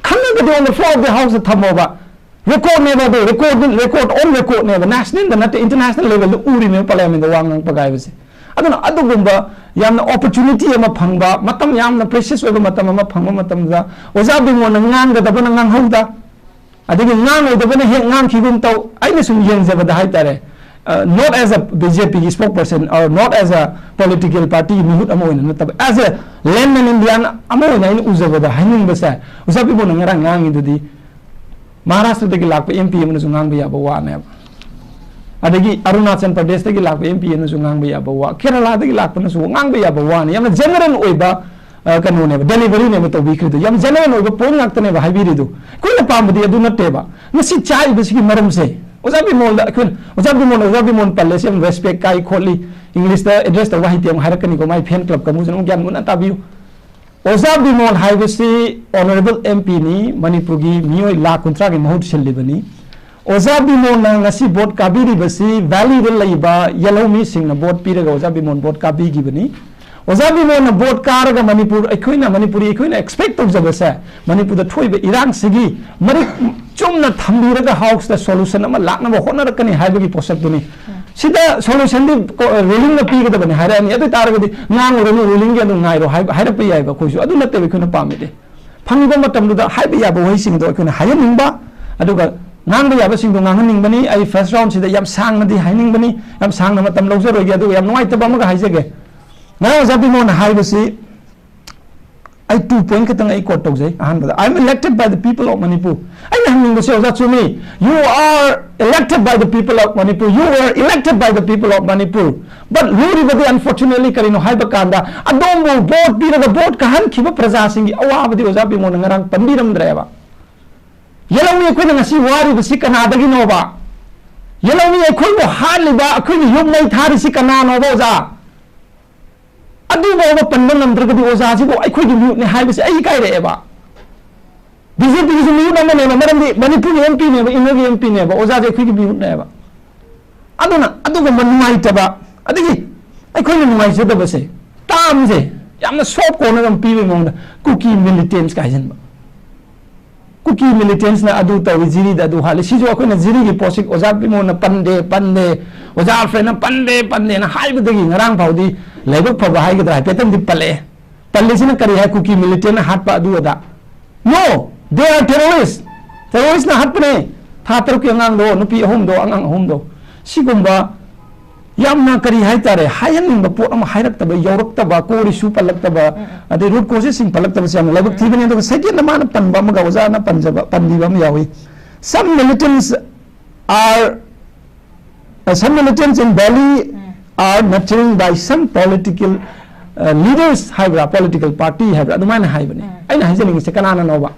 ꯈꯪꯉꯒꯗꯤ on the floor of the house ꯊꯝꯃꯣꯕ꯫ Record ꯅꯦꯕ ꯑꯗꯨ, record, record on record ꯅꯦꯕ, national ꯗ ꯅꯠꯇꯦ, international level ꯗ ꯎꯔꯤꯅꯦꯕ parliament ꯗ ꯋꯥ ꯉꯥꯡꯉꯛꯄ ꯀꯥꯏꯕꯁꯦ꯫ ꯑꯗꯨꯅ ꯑꯗꯨꯒꯨꯝꯕ ꯌꯥꯝꯅ opportunity ꯑꯃ ꯐꯪꯕ, ꯃꯇꯝ ꯌꯥꯝꯅ precious ꯑꯣꯏꯕ ꯃꯇꯝ ꯑꯃ ꯐꯪꯕ ꯃꯇꯝꯗ ꯑꯣꯖꯥ ꯕꯤꯃꯣꯜꯅ ꯉꯥꯡꯒꯗꯕꯅ ꯉꯥꯡꯍꯧꯗ, ꯑꯗꯒꯤ ꯉꯥꯡꯉꯣꯏꯗꯕꯅ ꯍꯦꯛ ꯉꯥꯡꯈꯤꯒꯨꯝ ꯇꯧ꯫ ꯑꯩꯅ ꯁꯨꯝ ꯌꯦꯡꯖꯕꯗ ꯍꯥꯏꯇꯥꯔꯦ, uh, not as a B J P ꯒꯤ spokesperson or not as a political party ꯒꯤ ꯃꯤꯍꯨꯠ ꯑꯃ ꯑꯣꯏꯅ ꯅꯠꯇꯕ, as a layman Indian ꯑꯃ ꯑꯣꯏꯅ ꯑꯩꯅ ꯎꯖꯕꯗ ꯍꯥꯏꯅꯤꯡꯕꯁꯦ, ꯑꯣꯖꯥ ꯕꯤꯃꯣꯜꯅ ꯉꯔꯥꯡ ꯉꯥꯡꯉꯤꯗꯨꯗꯤ ꯃꯍꯥꯔꯥꯁꯇ꯭ꯔꯗꯒꯤ ꯂꯥꯛꯄ M P ꯑꯃꯅꯁꯨ ꯉꯥꯡꯕ ꯌꯥꯕ ꯋꯥꯅꯦꯕ꯫ ꯑꯗꯒꯤ ꯑꯔꯨꯅꯥꯆꯜ ꯄ꯭ꯔꯗꯦꯁꯇꯒꯤ ꯂꯥꯛꯄ ꯑꯦꯝ ꯄꯤ ꯑꯃꯅꯁꯨ ꯉꯥꯡꯕ ꯌꯥꯕ ꯋꯥ, ꯀꯦꯔꯂꯥꯗꯒꯤ ꯂꯥꯛꯄꯅꯁꯨ ꯉꯥꯡꯕ ꯌꯥꯕ ꯋꯥꯅꯤ꯫ ꯌꯥꯝꯅ ꯖꯦꯅꯔꯦꯜ ꯑꯣꯏꯕ, ꯑ, ꯀꯩꯅꯣꯅꯦꯕ, ꯗꯦꯂꯤꯚꯔꯤꯅꯦꯕ ꯇꯧꯕꯤꯈ꯭ꯔꯤꯗꯣ꯫ ꯌꯥꯝ ꯖꯦꯅꯔꯦꯜ ꯑꯣꯏꯕ ꯄꯣꯏꯟ ꯉꯥꯛꯇꯅꯦꯕ ꯍꯥꯏꯕꯤꯔꯤꯗꯣ꯫ ꯑꯩꯈꯣꯏꯅ ꯄꯥꯝꯕꯗꯤ ꯑꯗꯨ ꯅꯠꯇꯦꯕ꯫ ꯉꯁꯤ ꯆꯥꯛꯏꯕꯁꯤꯒꯤ ꯃꯔꯝꯁꯦ ꯑꯣꯖꯥ ꯕꯤꯃꯣꯜꯗ ꯑꯩꯈꯣꯏꯅ, "ꯑꯣꯖꯥ ꯕꯤꯃꯣꯜ, ꯑꯣꯖꯥ ꯕꯤꯃꯣꯜ ꯄꯜꯂꯦ, ꯁꯤ ꯌꯥꯝ ꯔꯦꯁꯄꯦꯛ ꯀꯥꯏ ꯈꯣꯠꯂꯤ, ꯏꯪꯂꯤꯁꯇ ꯑꯦꯗ꯭ꯔꯦꯁ ꯇꯧꯕ ꯍꯩꯇꯦ" ꯑꯃꯨꯛ ꯍꯥꯏꯔꯛꯀꯅꯤꯀꯣ ꯃꯥꯏ ꯐꯦꯟ ꯀ꯭ꯂꯕ ꯀꯥꯡꯕꯨꯁꯤꯅ ꯑꯃꯨꯛ ꯒ꯭ꯌꯥꯟ ꯃꯨꯟꯅ ꯇꯥꯕꯤꯌꯨ꯫ ꯑꯣꯖꯥ ꯕꯤꯃꯣꯜ ꯍꯥꯏꯕꯁꯤ ꯑꯣꯅꯔꯦꯕꯜ ꯑꯦꯝ ꯄꯤꯅꯤ, ꯃꯅꯤꯄꯨꯔꯒꯤ ꯃꯤꯑꯣꯏ ꯂꯥꯈ ꯀꯨꯟꯊ꯭ꯔꯥꯒꯤ ꯃꯍꯨꯠ ꯁꯤꯜꯂꯤꯕꯅꯤ꯫ ꯑꯣꯖꯥ ꯕꯤꯃꯣꯜꯅ ꯉꯁꯤ ꯚꯣꯠ ꯀꯥꯕꯤꯔꯤꯕꯁꯤ ꯚꯦꯂꯤꯗ ꯂꯩꯕ ꯌꯦꯜꯍꯧꯃꯤꯁꯤꯡꯅ ꯚꯣꯠ ꯄꯤꯔꯒ ꯑꯣꯖꯥ ꯕꯤꯃꯣꯜ ꯚꯣꯠ ꯀꯥꯕꯤꯈꯤꯕꯅꯤ꯫ ꯑꯣꯖꯥ ꯕꯤꯃꯣꯜꯅ ꯚꯣꯠ ꯀꯥꯔꯒ ꯃꯅꯤꯄꯨꯔ, ꯑꯩꯈꯣꯏꯅ, ꯃꯅꯤꯄꯨꯔꯤ ꯑꯩꯈꯣꯏꯅ ꯑꯦꯛꯁꯄꯦꯛ ꯇꯧꯖꯕꯁꯦ, ꯃꯅꯤꯄꯨꯔꯗ ꯊꯣꯛꯏꯕ ꯏꯔꯥꯡꯁꯤꯒꯤ ꯃꯔꯤꯛ ꯆꯨꯝꯅ ꯊꯝꯕꯤꯔꯒ ꯍꯥꯎꯁꯇ ꯁꯣꯂꯨꯁꯟ ꯑꯃ ꯂꯥꯛꯅꯕ ꯍꯣꯠꯅꯔꯛꯀꯅꯤ ꯍꯥꯏꯕꯒꯤ ꯄꯣꯠꯁꯛꯇꯨꯅꯤ꯫ ꯁꯤꯗ ꯁꯣꯂꯨꯁꯟꯗꯤ ꯀꯣ-, ꯔꯨꯂꯤꯡꯅ ꯄꯤꯒꯗꯕꯅꯤ ꯍꯥꯏꯔꯛꯑꯅꯤ꯫ ꯑꯗꯨ ꯑꯣꯏ ꯇꯥꯔꯒꯗꯤ ꯉꯥꯡꯉꯨꯔꯅꯨ, ꯔꯨꯂꯤꯡꯒꯤ ꯑꯗꯨꯝ ꯉꯥꯏꯔꯣ ꯍꯥꯏꯕ, ꯍꯥꯏꯔꯛꯄ ꯌꯥꯏꯑꯕ꯫ ꯑꯩꯈꯣꯏꯁꯨ ꯑꯗꯨ ꯅꯠꯇꯦꯕ ꯑꯩꯈꯣꯏꯅ ꯄꯥꯝꯃꯤꯗꯤ꯫ ꯐꯪꯉꯤꯕ ꯃꯇꯝꯗꯨꯗ ꯍꯥꯏꯕ ꯌꯥꯕ ꯋꯥꯍꯩꯁꯤꯡꯗꯣ ꯑꯩꯈꯣꯏꯅ ꯍꯥꯏꯍꯟꯅꯤꯡꯕ, ꯑꯗꯨꯒ ꯉꯥꯡꯕ ꯌꯥꯕꯁꯤꯡꯗꯣ ꯉꯥꯡꯍꯟꯅꯤꯡꯕꯅꯤ꯫ ꯑꯩ ꯐꯥꯔꯁ ꯔꯥꯎꯟꯁꯤꯗ ꯌꯥꯝ ꯁꯥꯡꯅꯗꯤ ꯍꯥꯏꯅꯤꯡꯕꯅꯤ, ꯌꯥꯝ ꯁꯥꯡꯅ ꯃꯇꯝ ꯂꯧꯖꯔꯣꯏꯒꯦ꯫ ꯑꯗꯨꯒ ꯌꯥꯝ ꯅꯨꯡꯉꯥꯏꯇꯕ ꯑꯃꯒ ꯍꯥꯏꯖꯒꯦ, ꯉꯔꯥꯡ ꯑꯣꯖꯥ ꯕꯤꯃꯣꯜꯅ ꯍꯥꯏꯕꯁꯤ ꯑꯩ ꯇꯨ ꯄꯣꯏꯟ ꯈꯛꯇꯪ ꯑꯩ ꯀꯣꯠ ꯇꯧꯖꯩ꯫ ꯑꯍꯥꯟꯕꯗ, "I am elected by the people of Manipur." ꯑꯩꯅ ꯍꯪꯅꯤꯡꯕꯁꯦ, ꯑꯣꯖꯥ ꯆꯨꯝꯃꯤ, "You are elected by the people of Manipur, you were elected by the people of Manipur, but ꯂꯨꯔꯤꯕꯗꯤ, unfortunately, ꯀꯔꯤꯅꯣ ꯍꯥꯏꯕ ꯀꯥꯟꯗ ꯑꯗꯣꯝꯕꯨ ꯚꯣꯠ ꯄꯤꯔꯒ ꯚꯣꯠ ꯀꯥꯍꯟꯈꯤꯕ ꯄ꯭ꯔꯖꯥꯁꯤꯡꯒꯤ ꯑꯋꯥꯕꯗꯤ ꯑꯣꯖꯥ ꯕꯤꯃꯣꯜꯅ ꯉꯔꯥꯡ ꯄꯟꯕꯤꯔꯝꯗ꯭ꯔꯦꯕ꯫ ꯌꯦꯜꯍꯧꯃꯤ ꯑꯩꯈꯣꯏꯅ ꯉꯁꯤ ꯋꯥꯔꯤꯕꯁꯤ ꯀꯅꯥꯗꯒꯤꯅꯣꯕ? ꯌꯦꯜꯍꯧꯃꯤ ꯑꯩꯈꯣꯏꯕꯨ ꯍꯥꯠꯂꯤꯕ, ꯑꯩꯈꯣꯏꯒꯤ ꯌꯨꯝ ꯃꯩ ꯊꯥꯔꯤꯁꯤ ꯀꯅꯥꯅꯣꯕ, ꯑꯣꯖꯥ? ꯑꯗꯨꯐꯥꯎꯕ ꯄꯟꯕ ꯉꯝꯗ꯭ꯔꯒꯗꯤ ꯑꯣꯖꯥꯁꯤꯕꯨ ꯑꯩꯈꯣꯏꯒꯤ ꯃꯤꯍꯨꯠꯅꯤ ꯍꯥꯏꯕꯁꯦ ꯑꯩ ꯏꯀꯥꯏꯔꯛꯑꯦꯕ꯫ ꯕꯤ ꯖꯦ ꯄꯤꯒꯤꯁꯨ ꯃꯤꯍꯨꯠ ꯑꯃꯅꯦꯕ, ꯃꯔꯝꯗꯤ ꯃꯅꯤꯄꯨꯔꯒꯤ ꯑꯦꯝ ꯄꯤꯅꯦꯕ, ꯏꯟꯅꯔꯒꯤ ꯑꯦꯝ ꯄꯤꯅꯦꯕ, ꯑꯣꯖꯥꯁꯦ ꯑꯩꯈꯣꯏꯒꯤ ꯃꯤꯍꯨꯠꯅꯦꯕ꯫ ꯑꯗꯨꯅ ꯑꯗꯨꯒꯨꯝꯕ ꯅꯨꯡꯉꯥꯏꯇꯕ, ꯑꯗꯒꯤ ꯑꯩꯈꯣꯏꯅ ꯅꯨꯡꯉꯥꯏꯖꯗꯕꯁꯦ, ꯇꯥꯝꯁꯦ ꯌꯥꯝꯅ ꯁꯣꯐ ꯀꯣꯔꯅꯔ ꯑꯃ ꯄꯤꯕꯒꯤ ꯃꯑꯣꯡꯗ ꯀꯨꯀꯤ ꯃꯤꯂꯤꯇꯦꯟꯁꯀ ꯍꯥꯏꯖꯟꯕ꯫ ꯀꯨꯀꯤ ꯃꯤꯂꯤꯇꯦꯟꯁꯅ ꯑꯗꯨ ꯇꯧꯏ, ꯖꯤꯔꯤꯗ ꯑꯗꯨ ꯍꯥꯠꯂꯤ꯫ ꯁꯤꯁꯨ ꯑꯩꯈꯣꯏꯅ ꯖꯤꯔꯤꯒꯤ ꯄꯣꯠꯁꯤ ꯑꯣꯖꯥ ꯕꯤꯃꯣꯜꯅ ꯄꯟꯗꯦ, ꯄꯟꯗꯦ, ꯑꯣꯖꯥ ꯑꯜꯐ꯭ꯔꯦꯗꯅ ꯄꯟꯗꯦ, ꯄꯟꯗꯦꯅ ꯍꯥꯏꯕꯗꯒꯤ ꯉꯔꯥꯡ ꯐꯥꯎꯗꯤ ꯂꯥꯏꯕꯛ ꯐꯕ ꯍꯥꯏꯒꯗ꯭ꯔꯥ, ꯍꯥꯏꯐꯦꯠꯇꯪꯗꯤ ꯄꯜꯂꯛꯑꯦ꯫ ꯄꯜꯂꯤꯁꯤꯅ ꯀꯔꯤ ꯍꯥꯏ? ꯀꯨꯀꯤ ꯃꯤꯂꯤꯇꯦꯟꯅ ꯍꯥꯠꯄ ꯑꯗꯨ ꯑꯗꯥ꯫ No, they are terrorist. ꯇꯦꯔꯣꯔꯤꯁꯅ ꯍꯥꯠꯄꯅꯦ꯫ ꯊꯥ ꯇꯔꯨꯛꯀꯤ ꯑꯉꯥꯡꯗꯣ, ꯅꯨꯄꯤ ꯑꯍꯨꯝꯗꯣ, ꯑꯉꯥꯡ ꯑꯍꯨꯝꯗꯣ꯫ ꯁꯤꯒꯨꯝꯕ ꯌꯥꯝꯅ, ꯀꯔꯤ ꯍꯥꯏꯇꯥꯔꯦ, ꯍꯥꯏꯍꯟꯅꯤꯡꯕ ꯄꯣꯠ ꯑꯃ ꯍꯥꯏꯔꯛꯇꯕ, ꯌꯧꯔꯛꯇꯕ, core issue ꯄꯜꯂꯛꯇꯕ, ꯑꯗꯩ root causesꯁꯤꯡ ꯄꯜꯂꯛꯇꯕꯁꯦ ꯌꯥꯝꯅ ꯂꯥꯏꯕꯛ ꯊꯤꯕꯅꯤ꯫ ꯑꯗꯨꯒ second ꯑꯃꯅ ꯄꯟꯕ ꯑꯃꯒ, ꯑꯣꯖꯥꯅ ꯄꯟꯖꯕ, ꯄꯟꯕꯤꯕ ꯑꯃ ꯌꯥꯎꯏ꯫ Some militants are Uh, some militants in Delhi are nurturing by some political uh, leaders ꯍꯥꯏꯕ꯭ꯔꯥ, political party ꯍꯥꯏꯕ꯭ꯔꯥ, ꯑꯗꯨꯃꯥꯏꯅ ꯍꯥꯏꯕꯅꯤ꯫ ꯑꯩꯅ ꯍꯥꯏꯖꯅꯤꯡꯉꯤꯁꯦ ꯀꯅꯥꯅꯅꯣꯕ?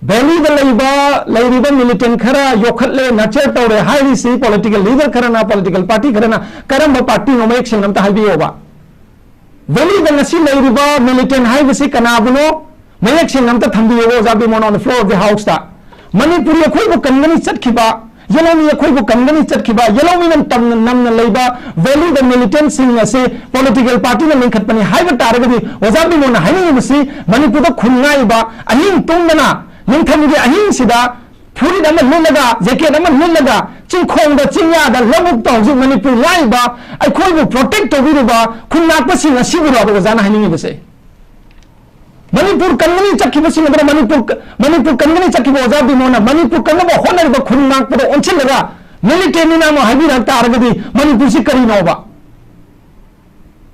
ꯚꯦꯂꯤꯗ ꯂꯩꯕ, ꯂꯩꯔꯤꯕ ꯃꯤꯂꯤꯇꯦꯟ ꯈꯔ ꯌꯣꯛꯈꯠꯂꯦ, ꯅꯔꯆꯔ ꯇꯧꯔꯦ ꯍꯥꯏꯔꯤꯁꯤ ꯄꯣꯂꯤꯇꯤꯀꯦꯜ ꯂꯤꯗꯔ ꯈꯔꯅ, ꯄꯣꯂꯤꯇꯤꯀꯦꯜ ꯄꯥꯔꯇꯤ ꯈꯔꯅ ꯀꯔꯝꯕ ꯄꯥꯔꯇꯤꯅꯣ ꯃꯌꯦꯛ ꯁꯦꯡꯅ ꯑꯝꯇ ꯍꯥꯏꯕꯤꯌꯣꯕ꯫ ꯚꯦꯂꯤꯗ ꯉꯁꯤ ꯂꯩꯔꯤꯕ ꯃꯤꯂꯤꯇꯦꯟ ꯍꯥꯏꯕꯁꯤ ꯀꯅꯥꯕꯨꯅꯣ? ꯃꯌꯦꯛ ꯁꯦꯡꯅ ꯑꯝꯇ ꯊꯝꯕꯤꯌꯣꯕ ꯑꯣꯖꯥ ꯕꯤꯃꯣꯟ on the floor of the house ꯇ꯫ ꯃꯅꯤꯄꯨꯔꯤ ꯑꯩꯈꯣꯏꯕꯨ ꯀꯟꯒꯅꯤ ꯆꯠꯈꯤꯕ, ꯌꯦꯂꯧꯃꯤ ꯑꯩꯈꯣꯏꯕꯨ ꯀꯟꯒꯅꯤ ꯆꯠꯈꯤꯕ, ꯌꯦꯂꯧꯃꯤꯅ ꯇꯝꯅ ꯅꯝꯅ ꯂꯩꯕ ꯚꯦꯂꯤꯗ ꯃꯤꯂꯤꯇꯦꯟꯁꯤꯡ ꯑꯁꯤ ꯄꯣꯂꯤꯇꯤꯀꯦꯜ ꯄꯥꯔꯇꯤꯅ ꯂꯤꯡꯈꯠꯄꯅꯤ ꯍꯥꯏꯕ ꯇꯥꯔꯒꯗꯤ, ꯑꯣꯖꯥ ꯕꯤꯃꯣꯟꯅ ꯍꯥꯏꯅꯤꯡꯉꯤꯕꯁꯤ ꯃꯅꯤꯄꯨꯔꯗ ꯈꯨꯟ ꯉꯥꯛꯏꯕ, ꯑꯍꯤꯡ ꯇꯨꯝꯗꯅ ꯅꯤꯡꯊꯝꯒꯤ ꯑꯍꯤꯡꯁꯤꯗ ꯐꯨꯔꯤꯠ ꯑꯃ ꯂꯤꯠꯂꯒ, ꯖꯦꯀꯦꯠ ꯑꯃ ꯂꯤꯠꯂꯒ, ꯆꯤꯡꯈꯣꯡꯗ, ꯆꯤꯡꯌꯥꯗ, ꯂꯧꯕꯨꯛꯇ ꯍꯧꯖꯤꯛ ꯃꯅꯤꯄꯨꯔ ꯉꯥꯛꯏꯕ, ꯑꯩꯈꯣꯏꯕꯨ ꯄ꯭ꯔꯣꯇꯦꯛ ꯇꯧꯕꯤꯔꯤꯕ ꯈꯨꯟ ꯉꯥꯛꯄꯁꯤꯡ ꯑꯁꯤꯕꯨꯔꯣ ꯑꯣꯖꯥꯅ ꯍꯥꯏꯅꯤꯡꯉꯤꯕꯁꯦ? ꯃꯅꯤꯄꯨꯔ ꯀꯟꯒꯅꯤ ꯆꯠꯈꯤꯕꯁꯤꯡ ꯑꯗꯨꯅ ꯃꯅꯤꯄꯨꯔ, ꯃꯅꯤꯄꯨꯔ ꯀꯟꯒꯅꯤ ꯆꯠꯈꯤꯕ ꯑꯣꯖꯥ ꯕꯤꯃꯣꯟꯅ ꯃꯅꯤꯄꯨꯔ ꯀꯟꯅꯕ ꯍꯣꯠꯅꯔꯤꯕ ꯈꯨꯟ ꯉꯥꯛꯄꯗ ꯑꯣꯟꯁꯤꯜꯂꯒ ꯃꯤꯂꯤꯇꯦꯟꯅꯤꯅ ꯑꯃꯨꯛ ꯍꯥꯏꯕꯤꯔꯛ ꯇꯥꯔꯒꯗꯤ ꯃꯅꯤꯄꯨꯔꯁꯤ ꯀꯔꯤꯅꯣꯕ?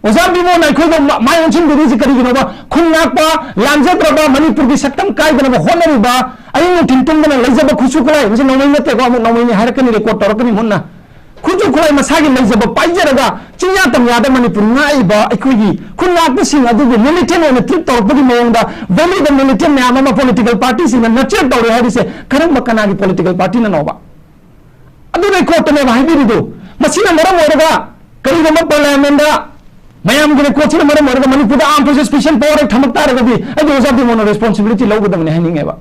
ꯑꯣꯖꯥ ꯕꯤꯃꯣꯟꯅ ꯑꯩꯈꯣꯏꯕꯨ ꯃ-, ꯃꯥꯏ ꯑꯣꯟꯁꯤꯟꯕꯤꯔꯤꯁꯤ ꯀꯔꯤꯒꯤꯅꯣꯕ? ꯈꯨꯟ ꯉꯥꯛꯄ, ꯂꯥꯟꯖꯗ꯭ꯔꯕ ꯃꯅꯤꯄꯨꯔꯒꯤ ꯁꯛꯇꯝ ꯀꯥꯏꯗꯅꯕ ꯍꯣꯠꯅꯔꯤꯕ, ꯑꯌꯨꯛ ꯅꯨꯡꯊꯤꯟ ꯇꯨꯝꯗꯅ ꯂꯩꯖꯕ ꯈꯨꯠꯁꯨ ꯈꯨꯠꯂꯥꯏ, ꯃꯁꯤ ꯅꯣꯡꯃꯩ ꯅꯠꯇꯦꯀꯣ, ꯑꯃꯨꯛ ꯅꯣꯡꯃꯩꯅꯤ ꯍꯥꯏꯔꯛꯀꯅꯤ, ꯔꯦꯀꯣꯔꯗ ꯇꯧꯔꯛꯀꯅꯤ ꯃꯨꯟꯅ꯫ ꯈꯨꯠꯁꯨ ꯈꯨꯠꯂꯥꯏ ꯃꯁꯥꯒꯤ ꯂꯩꯖꯕ ꯄꯥꯏꯖꯔꯒ ꯆꯤꯡꯌꯥ ꯇꯝꯌꯥꯗ ꯃꯅꯤꯄꯨꯔ ꯉꯥꯛꯏꯕ ꯑꯩꯈꯣꯏꯒꯤ ꯈꯨꯟ ꯉꯥꯛꯄꯁꯤꯡ ꯑꯗꯨꯕꯨ ꯃꯤꯂꯤꯇꯦꯟ ꯑꯣꯏꯅ ꯇ꯭ꯔꯤꯠ ꯇꯧꯔꯛꯄꯒꯤ ꯃꯑꯣꯡꯗ ꯚꯦꯂꯤꯗ ꯃꯤꯂꯤꯇꯦꯟ ꯃꯌꯥꯝ ꯑꯃ ꯄꯣꯂꯤꯇꯤꯀꯦꯜ ꯄꯥꯔꯇꯤꯁꯤꯡꯅ ꯅꯔꯆꯔ ꯇꯧꯔꯦ ꯍꯥꯏꯔꯤꯁꯦ ꯀꯔꯝꯕ ꯀꯅꯥꯒꯤ ꯄꯣꯂꯤꯇꯤꯀꯦꯜ ꯄꯥꯔꯇꯤꯅꯅꯣꯕ? ꯑꯗꯨ ꯔꯦꯀꯣꯔꯗꯇꯅꯦꯕ ꯍꯥꯏꯕꯤꯔꯤꯗꯨ꯫ ꯃꯁꯤꯅ ꯃꯔꯝ ꯑꯣꯏꯔꯒ ꯀꯔꯤꯒꯨꯝꯕ ꯄꯥꯔꯂꯤꯌꯥꯃꯦꯟꯗ ꯃꯌꯥꯝꯒꯤ ꯔꯦꯀꯣꯔꯗꯁꯤꯅ ꯃꯔꯝ ꯑꯣꯏꯔꯒ ꯃꯅꯤꯄꯨꯔꯗ armed forces special power act ꯊꯝꯃꯛ ꯇꯥꯔꯒꯗꯤ ꯑꯩꯗꯤ ꯑꯣꯖꯥ ꯕꯤꯃꯣꯟꯅ ꯔꯦꯁꯄꯣꯟꯁꯤꯕꯤꯂꯤꯇꯤ ꯂꯧꯒꯗꯕꯅꯤ ꯍꯥꯏꯅꯤꯡꯉꯦꯕ꯫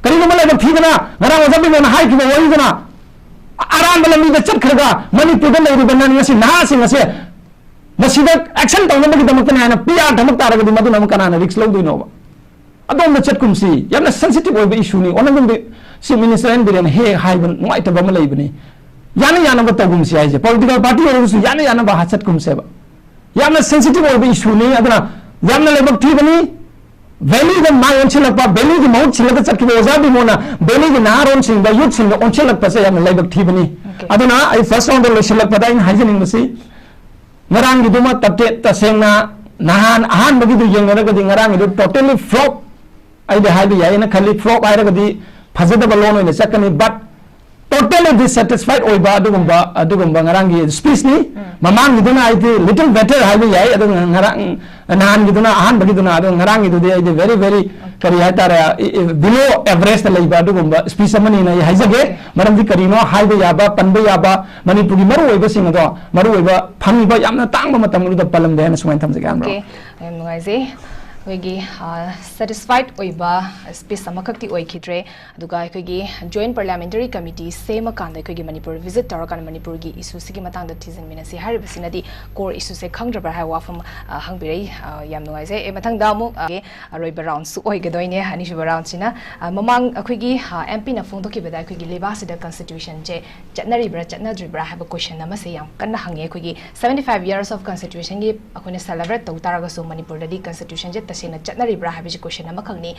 ꯀꯔꯤꯒꯨꯝꯕ ꯂꯥꯏꯕꯛ ꯊꯤꯗꯅ ꯉꯔꯥꯡ ꯑꯣꯖꯥ ꯕꯤꯃꯣꯟꯅ ꯍꯥꯏꯈꯤꯕ ꯋꯥꯔꯤꯗꯨꯅ ꯑꯔꯥꯟꯕ ꯂꯝꯕꯤꯗ ꯆꯠꯈ꯭ꯔꯒ ꯃꯅꯤꯄꯨꯔꯗ ꯂꯩꯔꯤꯕ ꯅ-, ꯉꯁꯤ ꯅꯍꯥꯁꯤꯡ ꯑꯁꯦ ꯃꯁꯤꯗ ꯑꯦꯛꯁꯟ ꯇꯧꯅꯕꯒꯤꯗꯃꯛꯇꯅꯤ ꯍꯥꯏꯅ ꯄꯤ ꯑꯥꯔ ꯊꯝꯃꯛ ꯇꯥꯔꯒꯗꯤ ꯃꯗꯨꯅ ꯑꯃꯨꯛ ꯀꯅꯥꯅ ꯔꯤꯛꯁ ꯂꯧꯗꯣꯏꯅꯣꯕ? ꯑꯗꯣꯝꯗ ꯆꯠꯀꯨꯝꯁꯤ꯫ ꯌꯥꯝꯅ ꯁꯦꯟꯁꯤꯇꯤꯚ ꯑꯣꯏꯕ ꯏꯁꯨꯅꯤ꯫ ꯑꯣꯅꯔꯦꯕꯜ ꯆꯤꯐ ꯃꯤꯅꯤꯁꯇꯔ ꯑꯦꯟ ꯕꯤꯔꯦꯟꯅ ꯍꯦꯛ ꯍꯦꯛ ꯍꯥꯏꯕ ꯅꯨꯡꯉꯥꯏꯇꯕ ꯑꯃ ꯂꯩꯕꯅꯤ, "ꯌꯥꯅ ꯌꯥꯅꯕ ꯇꯧꯒꯨꯝꯁꯤ" ꯍꯥꯏꯁꯦ꯫ ꯄꯣꯂꯤꯇꯤꯀꯦꯜ ꯄꯥꯔꯇꯤ ꯑꯣꯏꯔꯒꯁꯨ ꯌꯥꯅ ꯌꯥꯅꯕ ꯍꯥ-, ꯆꯠꯀꯨꯝꯁꯦꯕ꯫ ꯌꯥꯝꯅ ꯁꯦꯟꯁꯤꯇꯤꯚ ꯑꯣꯏꯕ ꯏꯁꯨꯅꯤ꯫ ꯑꯗꯨꯅ ꯌꯥꯝꯅ ꯂꯥꯏꯕꯛ ꯊꯤꯕꯅꯤ꯫ ꯚꯦꯂꯤꯗ ꯃꯥꯏ ꯑꯣꯟꯁꯤꯜꯂꯛꯄ, ꯚꯦꯂꯤꯒꯤ ꯃꯍꯨꯠ ꯁꯤꯜꯂꯒ ꯆꯠꯈꯤꯕ ꯑꯣꯖꯥ ꯕꯤꯃꯣꯟꯅ ꯚꯦꯂꯤꯒꯤ ꯅꯍꯥꯔꯣꯟꯁꯤꯡꯗ, ꯌꯨꯠꯁꯤꯡꯗ ꯑꯣꯟꯁꯤꯜꯂꯛꯄꯁꯦ ꯌꯥꯝꯅ ꯂꯥꯏꯕꯛ ꯊꯤꯕꯅꯤ꯫ ꯑꯣꯀꯦ꯫ ꯑꯗꯨꯅ ꯑꯩ ꯐꯥꯔꯁ ꯔꯥꯎꯟꯗ ꯂꯣꯏꯁꯤꯜꯂꯛꯄꯗ ꯑꯩꯅ ꯍꯥꯏꯖꯅꯤꯡꯕꯁꯤ, ꯉꯔꯥꯡꯒꯤꯗꯨꯃ ꯇꯞꯇꯦ-, ꯇꯁꯦꯡꯅ ꯅꯍꯥꯟ ꯑꯍꯥꯟꯕꯒꯤꯗꯨ ꯌꯦꯡꯅꯔꯒꯗꯤ ꯉꯔꯥꯡꯒꯤꯗꯨ totally flop ꯑꯩꯗꯤ ꯍꯥꯏꯕ ꯌꯥꯏꯅ ꯈꯜꯂꯤ꯫ Flop ꯍꯥꯏꯔꯒꯗꯤ ꯐꯖꯗꯕ ꯂꯣꯟ ꯑꯣꯏꯅ ꯆꯠꯀꯅꯤ, but Totally dissatisfied ꯑꯣꯏꯕ ꯑꯗꯨꯒꯨꯝꯕ ꯑꯗꯨꯒꯨꯝꯕ ꯉꯔꯥꯡꯒꯤ ꯁ꯭ꯄꯤꯆꯅꯤ꯫ ꯃꯃꯥꯡꯒꯤꯗꯨꯅ ꯑꯩꯗꯤ little better ꯍꯥꯏꯕ ꯌꯥꯏ, ꯑꯗꯨꯒ ꯉꯔꯥꯡ ꯅꯍꯥꯟꯒꯤꯗꯨꯅ, ꯑꯍꯥꯟꯕꯒꯤꯗꯨꯅ, ꯑꯗꯨꯒ ꯉꯔꯥꯡꯒꯤꯗꯨꯗꯤ ꯑꯩꯗꯤ very very, ꯀꯔꯤ ꯍꯥꯏꯇꯥꯔꯦ, below average ꯇ ꯂꯩꯕ ꯑꯗꯨꯒꯨꯝꯕ ꯁ꯭ꯄꯤꯆ ꯑꯃꯅꯤꯅ ꯑꯩ ꯍꯥꯏꯖꯒꯦ꯫ ꯃꯔꯝꯗꯤ ꯀꯔꯤꯅꯣ ꯍꯥꯏꯕ ꯌꯥꯕ, ꯄꯟꯕ ꯌꯥꯕ, ꯃꯅꯤꯄꯨꯔꯒꯤ ꯃꯔꯨꯑꯣꯏꯕꯁꯤꯡ ꯑꯗꯣ, ꯃꯔꯨꯑꯣꯏꯕ ꯐꯪꯉꯤꯕ ꯌꯥꯝꯅ ꯇꯥꯡꯕ ꯃꯇꯝ ꯑꯗꯨꯗ ꯄꯜꯂꯝꯗꯦ ꯍꯥꯏꯅ ꯁꯨꯃꯥꯏꯅ ꯊꯝꯖꯒꯦ꯫ ꯑꯣꯀꯦ, ꯌꯥꯝ ꯅꯨꯡꯉꯥꯏꯖꯩ꯫ ꯑꯩꯈꯣꯏꯒꯤ ꯁꯦꯇꯤꯁꯐꯥꯏꯠ ꯑꯣꯏꯕ ꯁ꯭ꯄꯤꯆ ꯑꯃꯈꯛꯇꯤ ꯑꯣꯏꯈꯤꯗ꯭ꯔꯦ꯫ ꯑꯗꯨꯒ ꯑꯩꯈꯣꯏꯒꯤ Joint Parliamentary Committee ꯁꯦꯝꯃꯀꯥꯟꯗ ꯑꯩꯈꯣꯏꯒꯤ ꯃꯅꯤꯄꯨꯔ ꯚꯤꯖꯤꯠ ꯇꯧꯔꯀꯥꯟꯗ ꯃꯅꯤꯄꯨꯔꯒꯤ ꯏꯁꯨꯁꯤꯒꯤ ꯃꯇꯥꯡꯗ ꯊꯤꯖꯤꯟꯃꯤꯟꯅꯁꯤ ꯍꯥꯏꯔꯤꯕꯁꯤꯅꯗꯤ ꯀꯣꯔ ꯏꯁꯨꯁꯦ ꯈꯪꯗ꯭ꯔꯕ꯭ꯔꯥ ꯍꯥꯏꯕ ꯋꯥꯐꯝ ꯍꯪꯕꯤꯔꯛꯏ꯫ ꯌꯥꯝ ꯅꯨꯡꯉꯥꯏꯖꯩ꯫ ꯑꯦ, ꯃꯊꯪꯗ ꯑꯃꯨꯛ ꯑꯔꯣꯏꯕ ꯔꯥꯎꯟꯁꯨ ꯑꯣꯏꯒꯗꯣꯏꯅꯦ꯫ ꯑꯅꯤꯁꯨꯕ ꯔꯥꯎꯟꯁꯤꯅ ꯃꯃꯥꯡ ꯑꯩꯈꯣꯏꯒꯤ ꯑꯦꯝ ꯄꯤꯅ ꯐꯣꯡꯗꯣꯛꯈꯤꯕꯗ ꯑꯩꯈꯣꯏꯒꯤ ꯂꯩꯕꯥꯛꯁꯤꯗ ꯀꯟꯁꯇꯤꯇ꯭ꯌꯨꯁꯟꯁꯦ ꯆꯠꯅꯔꯤꯕ꯭ꯔꯥ ꯆꯠꯅꯗ꯭ꯔꯤꯕ꯭ꯔꯥ ꯍꯥꯏꯕ ꯀꯣꯏꯁꯟ ꯑꯃꯁꯦ ꯌꯥꯝ ꯀꯟꯅ ꯍꯪꯉꯦ꯫ ꯑꯩꯈꯣꯏꯒꯤ seventy five years of constitution ꯒꯤ ꯑꯩꯈꯣꯏꯅ ꯁꯦꯂꯦꯕ꯭ꯔꯦꯠ ꯇꯧ ꯇꯥꯔꯒꯁꯨ ꯃꯅꯤꯄꯨꯔꯗꯗꯤ ꯀꯟꯁꯇꯤꯇ꯭ꯌꯨꯁꯟꯁꯦ ꯇꯁꯦꯡꯅ ꯆꯠꯅꯔꯤꯕ꯭ꯔꯥ ꯍꯥꯏꯕꯁꯤ ꯀꯣꯏꯁꯟ ꯑꯃꯈꯛꯅꯤ꯫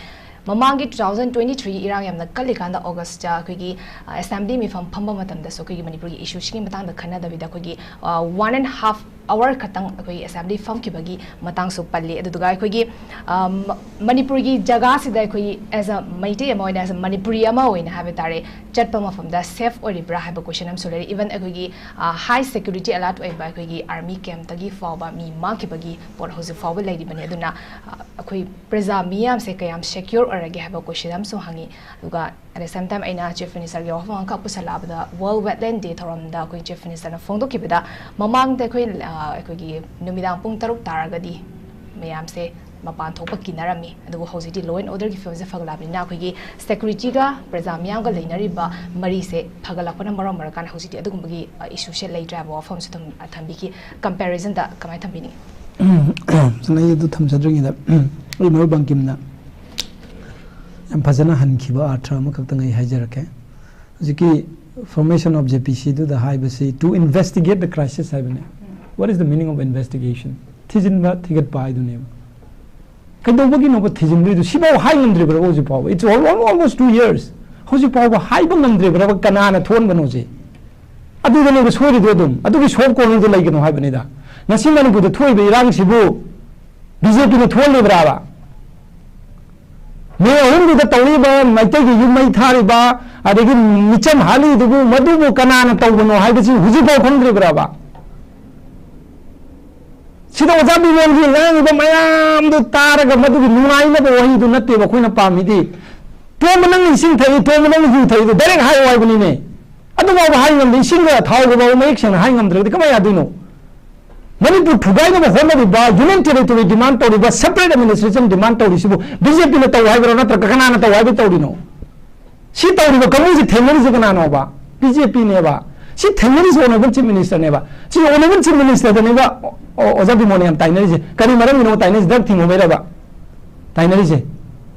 ꯃꯃꯥꯡꯒꯤ two thousand twenty three ꯏꯔꯥꯡ ꯌꯥꯝꯅ ꯀꯜꯂꯤꯀꯥꯟꯗ ꯑꯣꯒꯁꯇ ꯑꯩꯈꯣꯏꯒꯤ ꯑꯦꯁꯦꯝꯕ꯭ꯂꯤ ꯃꯤꯐꯝ ꯐꯝꯕ ꯃꯇꯝꯗꯁꯨ ꯑꯩꯈꯣꯏꯒꯤ ꯃꯅꯤꯄꯨꯔꯒꯤ ꯏꯁꯨꯁꯤꯒꯤ ꯃꯇꯥꯡꯗ ꯈꯟꯅꯗꯕꯤꯗ ꯑꯩꯈꯣꯏꯒꯤ one and half hour ꯈꯛꯇꯪ ꯑꯩꯈꯣꯏꯒꯤ ꯑꯦꯁꯦꯝꯕ꯭ꯂꯤ ꯐꯝꯈꯤꯕꯒꯤ ꯃꯇꯥꯡꯁꯨ ꯄꯜꯂꯤ꯫ ꯑꯗꯨꯗꯨꯒ ꯑꯩꯈꯣꯏꯒꯤ ꯃꯅꯤꯄꯨꯔꯒꯤ ꯖꯒꯥꯁꯤꯗ ꯑꯩꯈꯣꯏꯒꯤ as a ꯃꯩꯇꯩ ꯑꯃ ꯑꯣꯏꯅ, as a ꯃꯅꯤꯄꯨꯔꯤ ꯑꯃ ꯑꯣꯏꯅ ꯍꯥꯏꯕ ꯇꯥꯔꯦ, ꯆꯠꯄ ꯃꯐꯝꯗ ꯁꯦꯐ ꯑꯣꯏꯔꯤꯕ꯭ꯔꯥ ꯍꯥꯏꯕ ꯀꯣꯏꯁꯟ ꯑꯃꯁꯨ ꯂꯩꯔꯦ꯫ ꯏꯚꯟ ꯑꯩꯈꯣꯏꯒꯤ ꯍꯥꯏ ꯁꯦꯀ꯭ꯌꯨꯔꯤꯇꯤ ꯑꯦꯂꯥꯔꯠ ꯑꯣꯏꯕ ꯑꯩꯈꯣꯏꯒꯤ ꯑꯥꯔꯃꯤ ꯀꯦꯝꯞꯇꯒꯤ ꯐꯥꯎꯕ ꯃꯤ ꯃꯥꯡꯈꯤꯕꯒꯤ ꯄꯣꯠ ꯍꯧꯖꯤꯛ ꯐꯥꯎꯕ ꯂꯩꯔꯤꯕꯅꯤ꯫ ꯑꯗꯨꯅ ꯑꯩꯈꯣꯏ ꯄ꯭ꯔꯖꯥ ꯃꯤꯌꯥꯝꯁꯦ ꯀꯌꯥꯝ ꯁꯦꯀ꯭ꯌꯣꯔ ꯑꯣꯏꯔꯒꯦ ꯍꯥꯏꯕ ꯀꯣꯏꯁꯟ ꯑꯃꯁꯨ ꯍꯪꯉꯤ꯫ ꯑꯗꯨꯒ at the same time ꯑꯩꯅ ꯆꯤꯐ ꯃꯤꯅꯤꯁꯇꯔꯒꯤ ꯋꯥꯐꯝ ꯑꯃꯈꯛ ꯄꯨꯁꯜꯂꯛꯑꯕꯗ, ꯋꯥꯔꯜ ꯋꯦꯠꯂꯦꯟ ꯗꯦ ꯊꯧꯔꯝꯗ ꯑꯩꯈꯣꯏ ꯆꯤꯐ ꯃꯤꯅꯤꯁꯇꯔꯅ ꯐꯣꯡꯗꯣꯛꯈꯤꯕꯗ, ꯃꯃꯥꯡꯗ ꯑꯩꯈꯣꯏ ꯑꯩꯈꯣꯏꯒꯤ ꯅꯨꯃꯤꯗꯥꯡ ꯄꯨꯡ ꯇꯔꯨꯛ ꯇꯥꯔꯒꯗꯤ ꯃꯌꯥꯝꯁꯦ ꯃꯄꯥꯟ ꯊꯣꯛꯄ ꯀꯤꯅꯔꯝꯃꯤ꯫ ꯑꯗꯨꯕꯨ ꯍꯧꯖꯤꯛꯇꯤ ꯂꯣ ꯑꯦꯟ ꯑꯣꯔꯗꯔꯒꯤ ꯐꯤꯕꯝꯁꯦ ꯐꯒꯠꯂꯛꯑꯕꯅꯤꯅ ꯑꯩꯈꯣꯏꯒꯤ ꯁꯦꯀ꯭ꯌꯨꯔꯤꯇꯤꯒ ꯄ꯭ꯔꯖꯥ ꯃꯤꯌꯥꯝꯒ ꯂꯩꯅꯔꯤꯕ ꯃꯔꯤꯁꯦ ꯐꯒꯠꯂꯛꯄꯅ ꯃꯔꯝ ꯑꯣꯏꯔꯀꯥꯟꯗ ꯍꯧꯖꯤꯛꯇꯤ ꯑꯗꯨꯒꯨꯝꯕꯒꯤ ꯏꯁꯨꯁꯦ ꯂꯩꯇ꯭ꯔꯦ ꯍꯥꯏꯕ ꯋꯥꯐꯝꯁꯨ ꯑꯗꯨꯝ ꯊꯝꯕꯤꯈꯤ꯫ ꯀꯝꯄꯦꯔꯤꯖꯟꯗ ꯀꯃꯥꯏꯅ ꯊꯝꯕꯤꯅꯤꯡꯉꯤ? ꯁꯨꯝ ꯑꯩ ꯑꯗꯨ ꯊꯝꯖꯗ꯭ꯔꯤꯉꯩꯗ, ꯑꯩ ꯃꯔꯨꯞ ꯕꯪꯀꯤꯝꯅ ꯌꯥꯝ ꯐꯖꯅ ꯍꯟꯈꯤꯕ ꯑꯥꯔꯊ ꯑꯃꯈꯛꯇꯪ ꯑꯩ ꯍꯥꯏꯖꯔꯛꯀꯦ꯫ ꯍꯧꯖꯤꯛꯀꯤ formation of J P C ꯗꯨꯗ ꯍꯥꯏꯕꯁꯤ to investigate the crisis ꯍꯥꯏꯕꯅꯦ꯫ What is the meaning of investigation? ꯊꯤꯖꯤꯟꯕ, ꯊꯤꯒꯠꯄ ꯍꯥꯏꯗꯨꯅꯦꯕ꯫ ꯀꯩꯗꯧꯕꯒꯤꯅꯣꯕ ꯊꯤꯖꯤꯟꯗ꯭ꯔꯤꯗꯨ? ꯁꯤꯐꯥꯎ ꯍꯥꯏ ꯉꯝꯗ꯭ꯔꯤꯕ꯭ꯔꯥ ꯍꯧꯖꯤꯛ ꯐꯥꯎꯕ? It's all, all, almost two years꯫ ꯍꯧꯖꯤꯛ ꯐꯥꯎꯕ ꯍꯥꯏꯕ ꯉꯝꯗ꯭ꯔꯤꯕ꯭ꯔꯥ ꯀꯅꯥꯅ ꯊꯣꯛꯍꯟꯕꯅꯣꯁꯦ? ꯑꯗꯨꯗꯅꯦꯕ ꯁꯣꯏꯔꯤꯗꯣ ꯑꯗꯨꯝ꯫ ꯑꯗꯨꯒꯤ soft corner ꯗꯨ ꯂꯩꯒꯅꯣ ꯍꯥꯏꯕꯅꯤꯗ꯫ ꯉꯁꯤ ꯃꯅꯤꯄꯨꯔꯗ ꯊꯣꯛꯏꯕ ꯏꯔꯥꯡꯁꯤꯕꯨ B J P ꯅ ꯊꯣꯛꯍꯜꯂꯤꯕ꯭ꯔꯥꯕ? ꯃꯦ ꯑꯍꯨꯝꯗꯨꯗ ꯇꯧꯔꯤꯕ ꯃꯩꯇꯩꯒꯤ ꯌꯨꯝ ꯃꯩ ꯊꯥꯔꯤꯕ, ꯑꯗꯒꯤ ꯃꯤꯆꯝ ꯍꯥꯠꯂꯤꯗꯨꯕꯨ, ꯃꯗꯨꯕꯨ ꯀꯅꯥꯅ ꯇꯧꯕꯅꯣ ꯍꯥꯏꯕꯁꯤ ꯍꯧꯖꯤꯛꯐꯥꯎ ꯈꯪꯗ꯭ꯔꯤꯕ꯭ꯔꯕ? ꯁꯤꯗ ꯑꯣꯖꯥ ꯕꯤꯃꯣꯜꯒꯤ ꯉꯥꯡꯉꯤꯕ ꯃꯌꯥꯝꯗꯨ ꯇꯥꯔꯒ ꯃꯗꯨꯒꯤ ꯅꯨꯡꯉꯥꯏꯅꯕ ꯋꯥꯍꯩꯗꯨ ꯅꯠꯇꯦꯕ ꯑꯩꯈꯣꯏꯅ ꯄꯥꯝꯃꯤꯗꯤ꯫ "ꯇꯣꯝꯕ, ꯅꯪꯅ ꯏꯁꯤꯡ ꯊꯛꯏ, ꯇꯣꯝꯕ, ꯅꯪꯅ ꯌꯨ ꯊꯛꯏꯗꯨ direct ꯍꯥꯏꯌꯣ" ꯍꯥꯏꯕꯅꯤꯅꯦ꯫ ꯑꯗꯨꯐꯥꯎꯕ ꯍꯥꯏ ꯉꯝꯗꯦ, ꯏꯁꯤꯡꯒ ꯊꯥꯎꯒ ꯐꯥꯎꯕ ꯃꯌꯦꯛ ꯁꯦꯡꯅ ꯍꯥꯏ ꯉꯝꯗ꯭ꯔꯒꯗꯤ ꯀꯃꯥꯏꯅ ꯌꯥꯗꯣꯏꯅꯣ? ꯃꯅꯤꯄꯨꯔ ꯊꯨꯒꯥꯏꯅꯕ ꯍꯣꯠꯅꯔꯤꯕ, union territory demand ꯇꯧꯔꯤꯕ, separate administration demand ꯇꯧꯔꯤꯁꯤꯕꯨ ꯕꯤ ꯖꯦ ꯄꯤꯅ ꯇꯧ ꯍꯥꯏꯕ꯭ꯔꯣ, ꯅꯠꯇ꯭ꯔꯒ ꯀꯅꯥꯅ ꯇꯧ ꯍꯥꯏꯕ ꯇꯧꯔꯤꯅꯣ? ꯁꯤ ꯇꯧꯔꯤꯕ ꯀꯥꯡꯕꯨꯁꯤ ꯊꯦꯡꯅꯔꯤꯁꯦ ꯀꯅꯥꯅꯣꯕ? B J ꯄꯤꯅꯦꯕ꯫ ꯁꯤ ꯊꯦꯡꯅꯔꯤꯁꯦ honourable chief ministerꯅꯦꯕ꯫ ꯁꯤ honourable chief ministerꯗꯅꯦꯕ ꯑꯣ-, ꯑꯣ-, ꯑꯣꯖꯥ ꯕꯤꯃꯣꯜꯅ ꯌꯥꯝ ꯇꯥꯏꯅꯔꯤꯁꯦ꯫ ꯀꯔꯤ ꯃꯔꯝꯒꯤꯅꯣ ꯇꯥꯏꯅꯔꯤꯁꯦ? ꯗ꯭ꯔꯒ ꯊꯤꯡꯉꯨꯕꯩꯔꯕ ꯇꯥꯏꯅꯔꯤꯁꯦ?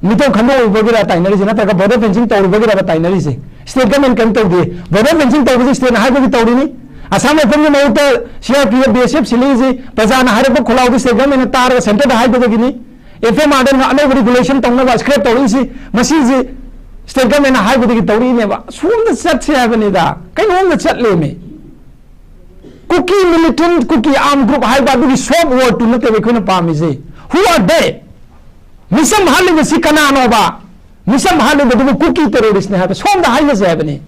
ꯃꯤꯇꯣꯞ ꯈꯟꯗꯣꯛꯎꯕꯒꯤꯔ ꯇꯥꯏꯅꯔꯤꯁꯦ? ꯅꯠꯇ꯭ꯔꯒ border fencing ꯇꯧꯔꯨꯕꯒꯤꯔꯕ ꯇꯥꯏꯅꯔꯤꯁꯦ? State government ꯀꯔꯤꯝ ꯇꯧꯗꯦ꯫ Border fencing ꯇꯧꯕꯁꯦ stateꯅ ꯍꯥꯏꯕꯒꯤ ꯇꯧꯔꯤꯅꯤ꯫ ꯑꯁꯥꯝ ꯔꯥꯏꯐꯜꯒꯤ ꯃꯍꯨꯠꯇ C R P F, B S F ꯁꯤꯜꯂꯤꯁꯤ ꯄ꯭ꯔꯖꯥꯅ ꯍꯥꯏꯔꯛꯄ ꯈꯣꯜꯂꯥꯎꯗꯨ state governmentꯅ ꯇꯥꯔꯒ centreꯗ ꯍꯥꯏꯕꯗꯒꯤꯅꯤ꯫ ꯑꯦꯐ ꯑꯦꯝ ꯑꯥꯔꯗ ꯑꯅꯧꯕ regulation ꯇꯧꯅꯕ scrap ꯇꯧꯔꯛꯏꯁꯤ, ꯃꯁꯤꯁꯤ state governmentꯅ ꯍꯥꯏꯕꯗꯒꯤ ꯇꯧꯔꯛꯏꯅꯦꯕ꯫ ꯁꯣꯝꯗ ꯆꯠꯁꯦ ꯍꯥꯏꯕꯅꯤꯗ, ꯀꯩꯅꯣꯝꯗ ꯆꯠꯂꯦꯃꯤ꯫ ꯀꯨꯀꯤ militant, ꯀꯨꯀꯤ armed group ꯍꯥꯏꯕ ꯑꯗꯨꯒꯤ soft wordꯇꯨ ꯅꯠꯇꯦꯕ ꯑꯩꯈꯣꯏꯅ ꯄꯥꯝꯃꯤꯁꯦ꯫ Who are they? ꯃꯤꯆꯝ ꯍꯥꯠꯂꯤꯕꯁꯤ ꯀꯅꯥꯅꯣꯕ? ꯃꯤꯆꯝ ꯍꯥꯠꯂꯤꯕꯗꯨꯕꯨ ꯀꯨꯀꯤ terroristꯅꯤ ꯍꯥꯏꯕ ꯁꯣꯝꯗ ꯍꯥꯏꯅꯁꯦ ꯍꯥꯏꯕꯅꯤ꯫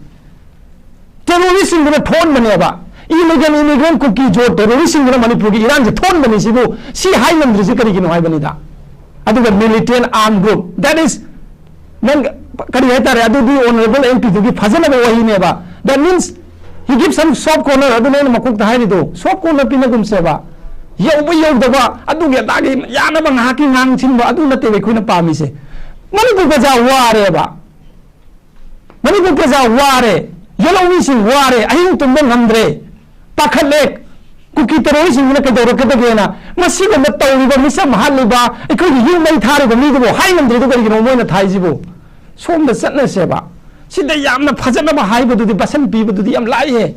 Terroristꯁꯤꯡꯗꯨꯅ ꯊꯣꯛꯍꯟꯕꯅꯦꯕ꯫ Illegal immigrant ꯀꯨꯀꯤ ꯖꯣ terroristꯁꯤꯡꯗꯨꯅ ꯃꯅꯤꯄꯨꯔꯒꯤ ꯏꯔꯥꯡꯁꯦ ꯊꯣꯛꯍꯟꯕꯅꯤ꯫ ꯁꯤꯕꯨ ꯁꯤ ꯍꯥꯏ ꯉꯝꯗ꯭ꯔꯤꯁꯤ ꯀꯔꯤꯒꯤꯅꯣ ꯍꯥꯏꯕꯅꯤꯗ꯫ ꯑꯗꯨꯒ militant armed group, that is, ꯅꯪ ꯀꯔꯤ ꯍꯥꯏꯇꯥꯔꯦ, ꯑꯗꯨꯗꯤ honourable M Pꯗꯨꯒꯤ ꯐꯖꯅꯕ ꯋꯥꯍꯩꯅꯦꯕ꯫ That means he gives some soft corner, ꯑꯗꯨꯅ ꯑꯩꯅ ꯃꯀꯣꯛꯇ ꯍꯥꯏꯔꯤꯗꯣ, soft corner ꯄꯤꯅꯒꯨꯝꯁꯦꯕ꯫ ꯌꯧꯕ ꯌꯧꯗꯕ, ꯑꯗꯨꯒꯤ ꯑꯗꯥꯒꯤ ꯌꯥꯅꯕ ꯉꯥꯏꯍꯥꯛꯀꯤ ꯉꯥꯡꯁꯤꯟꯕ, ꯑꯗꯨ ꯅꯠꯇꯦꯕ ꯑꯩꯈꯣꯏꯅ ꯄꯥꯝꯃꯤꯁꯦ꯫ ꯃꯅꯤꯄꯨꯔ ꯄ꯭ꯔꯖꯥ ꯋꯥꯔꯦꯕ꯫ ꯃꯅꯤꯄꯨꯔ ꯄ꯭ꯔꯖꯥ ꯋꯥꯔꯦ, ꯌꯦꯜꯍꯧꯃꯤꯁꯤꯡ ꯋꯥꯔꯦ, ꯑꯍꯤꯡ ꯇꯨꯝꯕ ꯉꯝꯗ꯭ꯔꯦ, ꯄꯥꯈꯠꯂꯦ꯫ ꯀꯨꯀꯤ terroristꯁꯤꯡꯁꯤꯅ ꯀꯩꯗꯧꯔꯛꯀꯗꯒꯦꯅ꯫ ꯃꯁꯤꯒꯨꯝꯕ ꯇꯧꯔꯤꯕ, ꯃꯤꯆꯝ ꯍꯥꯠꯂꯤꯕ, ꯑꯩꯈꯣꯏꯒꯤ ꯌꯨꯝ ꯃꯩ ꯊꯥꯔꯤꯕ ꯃꯤꯗꯨꯕꯨ ꯍꯥꯏ ꯉꯝꯗ꯭ꯔꯤꯗꯨ ꯀꯔꯤꯒꯤꯅꯣ ꯃꯣꯏꯅ ꯊꯥꯏꯁꯤꯕꯨ? ꯁꯣꯝꯗ ꯆꯠꯅꯁꯦꯕ꯫ ꯁꯤꯗ ꯌꯥꯝꯅ ꯐꯖꯅꯕ ꯍꯥꯏꯕꯗꯨꯗꯤ, ꯕꯁꯟ ꯄꯤꯕꯗꯨꯗꯤ ꯌꯥꯝ ꯂꯥꯏꯍꯦ꯫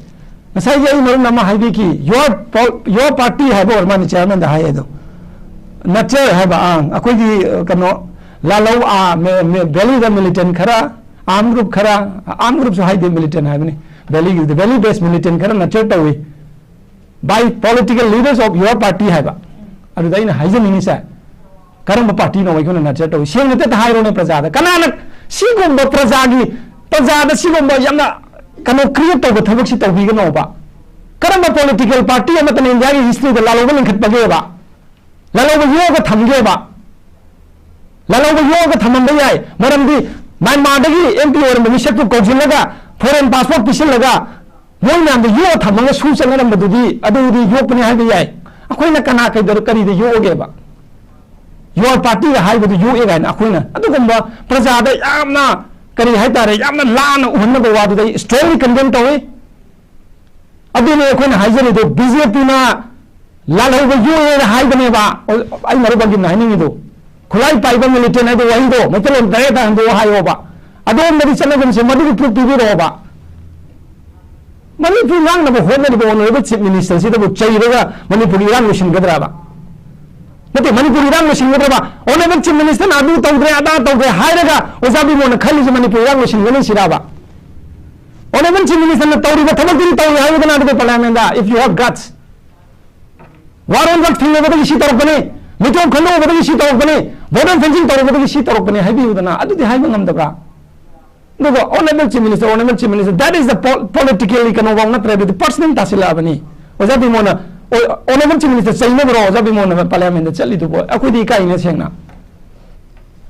ꯉꯁꯥꯏꯒꯤ ꯑꯩ ꯃꯔꯨꯞꯅ ꯑꯃ ꯍꯥꯏꯕꯤꯈꯤ, your pol-, your party ꯍꯥꯏꯕ ꯑꯣꯏꯔ ꯃꯥꯜꯂꯤ, chairmanꯗ ꯍꯥꯏ ꯑꯗꯣ꯫ Nature ꯍꯥꯏꯕ, ꯑꯥ, ꯑꯩꯈꯣꯏꯒꯤ, ꯑ, ꯀꯩꯅꯣ, ꯂꯥꯂꯧ, ꯑꯥ, ꯃꯦ-, ꯃꯦ-, valleyꯗ militant ꯈꯔ, armed group ꯈꯔ, armed groupꯁꯨ ꯍꯥꯏꯗꯦ, militant ꯍꯥꯏꯕꯅꯤ, valleyꯒꯤꯗꯨꯗꯤ, valley based militant ꯈꯔ nature ꯇꯧꯏ, by political leaders of your party ꯍꯥꯏꯕ꯫ ꯑꯗꯨꯗ ꯑꯩꯅ ꯍꯥꯏꯖꯅꯤꯡꯉꯤꯁꯦ, ꯀꯔꯝꯕ ꯄꯥꯔꯇꯤꯅꯣ ꯑꯩꯈꯣꯏꯅ ꯅꯔꯆꯔ ꯇꯧꯏ? ꯁꯦꯡꯅ ꯇꯦꯠꯇ ꯍꯥꯏꯔꯣꯅꯦ ꯄ꯭ꯔꯖꯥꯗ꯫ ꯀꯅꯥꯅ ꯁꯤꯒꯨꯝꯕ ꯄ꯭ꯔꯖꯥꯒꯤ, ꯄ꯭ꯔꯖꯥꯗ ꯁꯤꯒꯨꯝꯕ ꯌꯥꯝꯅ ꯀꯩꯅꯣ ꯀ꯭ꯔꯤꯌꯦꯠ ꯇꯧꯕ ꯊꯕꯛꯁꯤ ꯇꯧꯕꯤꯒꯅꯣꯕ? ꯀꯔꯝꯕ ꯄꯣꯂꯤꯇꯤꯀꯦꯜ ꯄꯥꯔꯇꯤ ꯑꯃꯠꯇꯅ ꯏꯟꯗꯤꯌꯥꯒꯤ ꯍꯤꯁꯇ꯭ꯔꯤꯗ ꯂꯥꯜꯍꯧꯕ ꯂꯤꯡꯈꯠꯄꯒꯦꯕ? ꯂꯥꯜꯍꯧꯕ ꯌꯣꯛꯑꯒ ꯊꯝꯒꯦꯕ? ꯂꯥꯜꯍꯧꯕ ꯌꯣꯛꯑꯒ ꯊꯝꯃꯝꯕ ꯌꯥꯏ꯫ ꯃꯔꯝꯗꯤ ꯃ꯭ꯌꯥꯟꯃꯥꯔꯗꯒꯤ ꯑꯦꯝ ꯄꯤ ꯑꯣꯏꯔꯝꯕ ꯃꯤꯁꯛꯇꯨ ꯀꯧꯁꯤꯜꯂꯒ ꯐꯣꯔꯦꯟ ꯄꯥꯁꯄꯣꯔꯠ ꯄꯤꯁꯤꯜꯂꯒ ꯃꯣꯏ ꯃꯌꯥꯝꯗꯣ ꯌꯣꯛꯑ ꯊꯝꯃꯒ ꯁꯨ ꯆꯠꯅꯔꯝꯕꯗꯨꯗꯤ ꯑꯗꯨꯗꯤ ꯌꯣꯛꯄꯅꯤ ꯍꯥꯏꯕ ꯌꯥꯏ꯫ ꯑꯩꯈꯣꯏꯅ ꯀꯅꯥ ꯀꯩꯗꯧꯔ ꯀꯔꯤꯗ ꯌꯣꯛꯑꯒꯦꯕ? ꯌꯣꯔ ꯄꯥꯔꯇꯤꯒ ꯍꯥꯏꯕꯗꯨ ꯌꯣꯛꯑꯦ ꯀꯥꯏꯅ ꯑꯩꯈꯣꯏꯅ ꯑꯗꯨꯒꯨꯝꯕ ꯄ꯭ꯔꯖꯥꯗ ꯌꯥꯝꯅ ꯀꯔꯤ ꯍꯥꯏꯇꯥꯔꯦ, ꯌꯥꯝꯅ ꯂꯥꯟꯅ ꯎꯍꯟꯅꯕ ꯋꯥꯗꯨꯗ ꯑꯩ strongly condemn ꯇꯧꯏ꯫ ꯑꯗꯨꯅꯤ ꯑꯩꯈꯣꯏꯅ ꯍꯥꯏꯖꯔꯤꯗꯣ, ꯕꯤ ꯖꯦ ꯄꯤꯅ ꯂꯥꯜꯍꯧꯕ ꯌꯣꯛꯑꯦꯅ ꯍꯥꯏꯕꯅꯦꯕ꯫ ꯑꯩ ꯃꯔꯨꯞ ꯑꯃꯒꯤꯅ ꯍꯥꯏꯅꯤꯡꯉꯤꯗꯣ, ꯈꯨꯠꯂꯥꯏ ꯄꯥꯏꯕ ꯃꯤꯂꯤꯇꯦꯟ ꯍꯥꯏꯕ ꯋꯥꯍꯩꯗꯣ ꯃꯩꯇꯩꯂꯣꯟ direct ꯍꯟꯗꯣꯛꯑ ꯍꯥꯏꯌꯣꯕ꯫ ꯑꯗꯣꯝꯗꯗꯤ ꯆꯠꯅꯒꯨꯝꯁꯦ, ꯃꯗꯨꯒꯤ proof ꯄꯤꯕꯤꯔꯛꯑꯣꯕ꯫ ꯃꯅꯤꯄꯨꯔ ꯉꯥꯡꯅꯕ ꯍꯣꯠꯅꯔꯤꯕ honourable chief minister ꯁꯤꯗꯕꯨ ꯆꯩꯔꯒ ꯃꯅꯤꯄꯨꯔꯒꯤ ꯏꯔꯥꯡ ꯂꯣꯏꯁꯤꯟꯒꯗ꯭ꯔꯕ? ꯅꯠꯇꯦ, ꯃꯅꯤꯄꯨꯔꯒꯤ ꯏꯔꯥꯡ ꯂꯣꯏꯁꯤꯟꯒꯗ꯭ꯔꯕ? Honourable chief minister ꯅ ꯑꯗꯨ ꯇꯧꯗ꯭ꯔꯦ, ꯑꯗꯥ ꯇꯧꯗ꯭ꯔꯦ ꯍꯥꯏꯔꯒ ꯑꯣꯖꯥ ꯕꯤꯃꯣꯟꯅ ꯈꯜꯂꯤꯁꯦ ꯃꯅꯤꯄꯨꯔ ꯏꯔꯥꯡ ꯂꯣꯏꯁꯤꯟꯒꯅꯤ ꯁꯤꯔꯕ? Honourable chief minister ꯅ ꯇꯧꯔꯤꯕ ꯊꯕꯛꯇꯨꯗꯤ ꯇꯧꯔꯤ ꯍꯥꯏꯌꯨꯗꯅ ꯑꯗꯨꯒ parliament the, if you have guts꯫ ꯋꯥꯔꯣꯜ ꯊꯤꯡꯂꯨꯕꯗꯒꯤ ꯁꯤ ꯇꯧꯔꯛꯄꯅꯤ, ꯃꯤꯇꯣꯞ ꯈꯟꯗꯣꯛꯎꯕꯗꯒꯤ ꯁꯤ ꯇꯧꯔꯛꯄꯅꯤ, border fencing ꯇꯧꯔꯨꯕꯗꯒꯤ ꯁꯤ ꯇꯧꯔꯛꯄꯅꯤ ꯍꯥꯏꯕꯤꯌꯨꯗꯅ, ꯑꯗꯨꯗꯤ ꯍꯥꯏꯕ ꯉꯝꯗꯕ꯭ꯔꯥ? ꯑꯗꯨꯒ honourable chief minister, honourable chief minister, that is the pol-, politically ꯀꯩꯅꯣꯐꯥꯎ ꯅꯠꯇ꯭ꯔꯦ, ꯑꯗꯨꯗꯤ personal ꯇꯥꯁꯤꯜꯂꯛꯑꯕꯅꯤ꯫ ꯑꯣꯖꯥ ꯕꯤꯃꯣꯟꯅ, ꯑꯣ-, honourable chief minister ꯆꯩꯅꯕ꯭ꯔꯣ ꯑꯣꯖꯥ ꯕꯤꯃꯣꯟꯅ parliament ꯗ ꯆꯠꯂꯤꯗꯨꯕꯨ? ꯑꯩꯈꯣꯏꯗꯤ ꯏꯀꯥꯏꯅꯦ ꯁꯦꯡꯅ꯫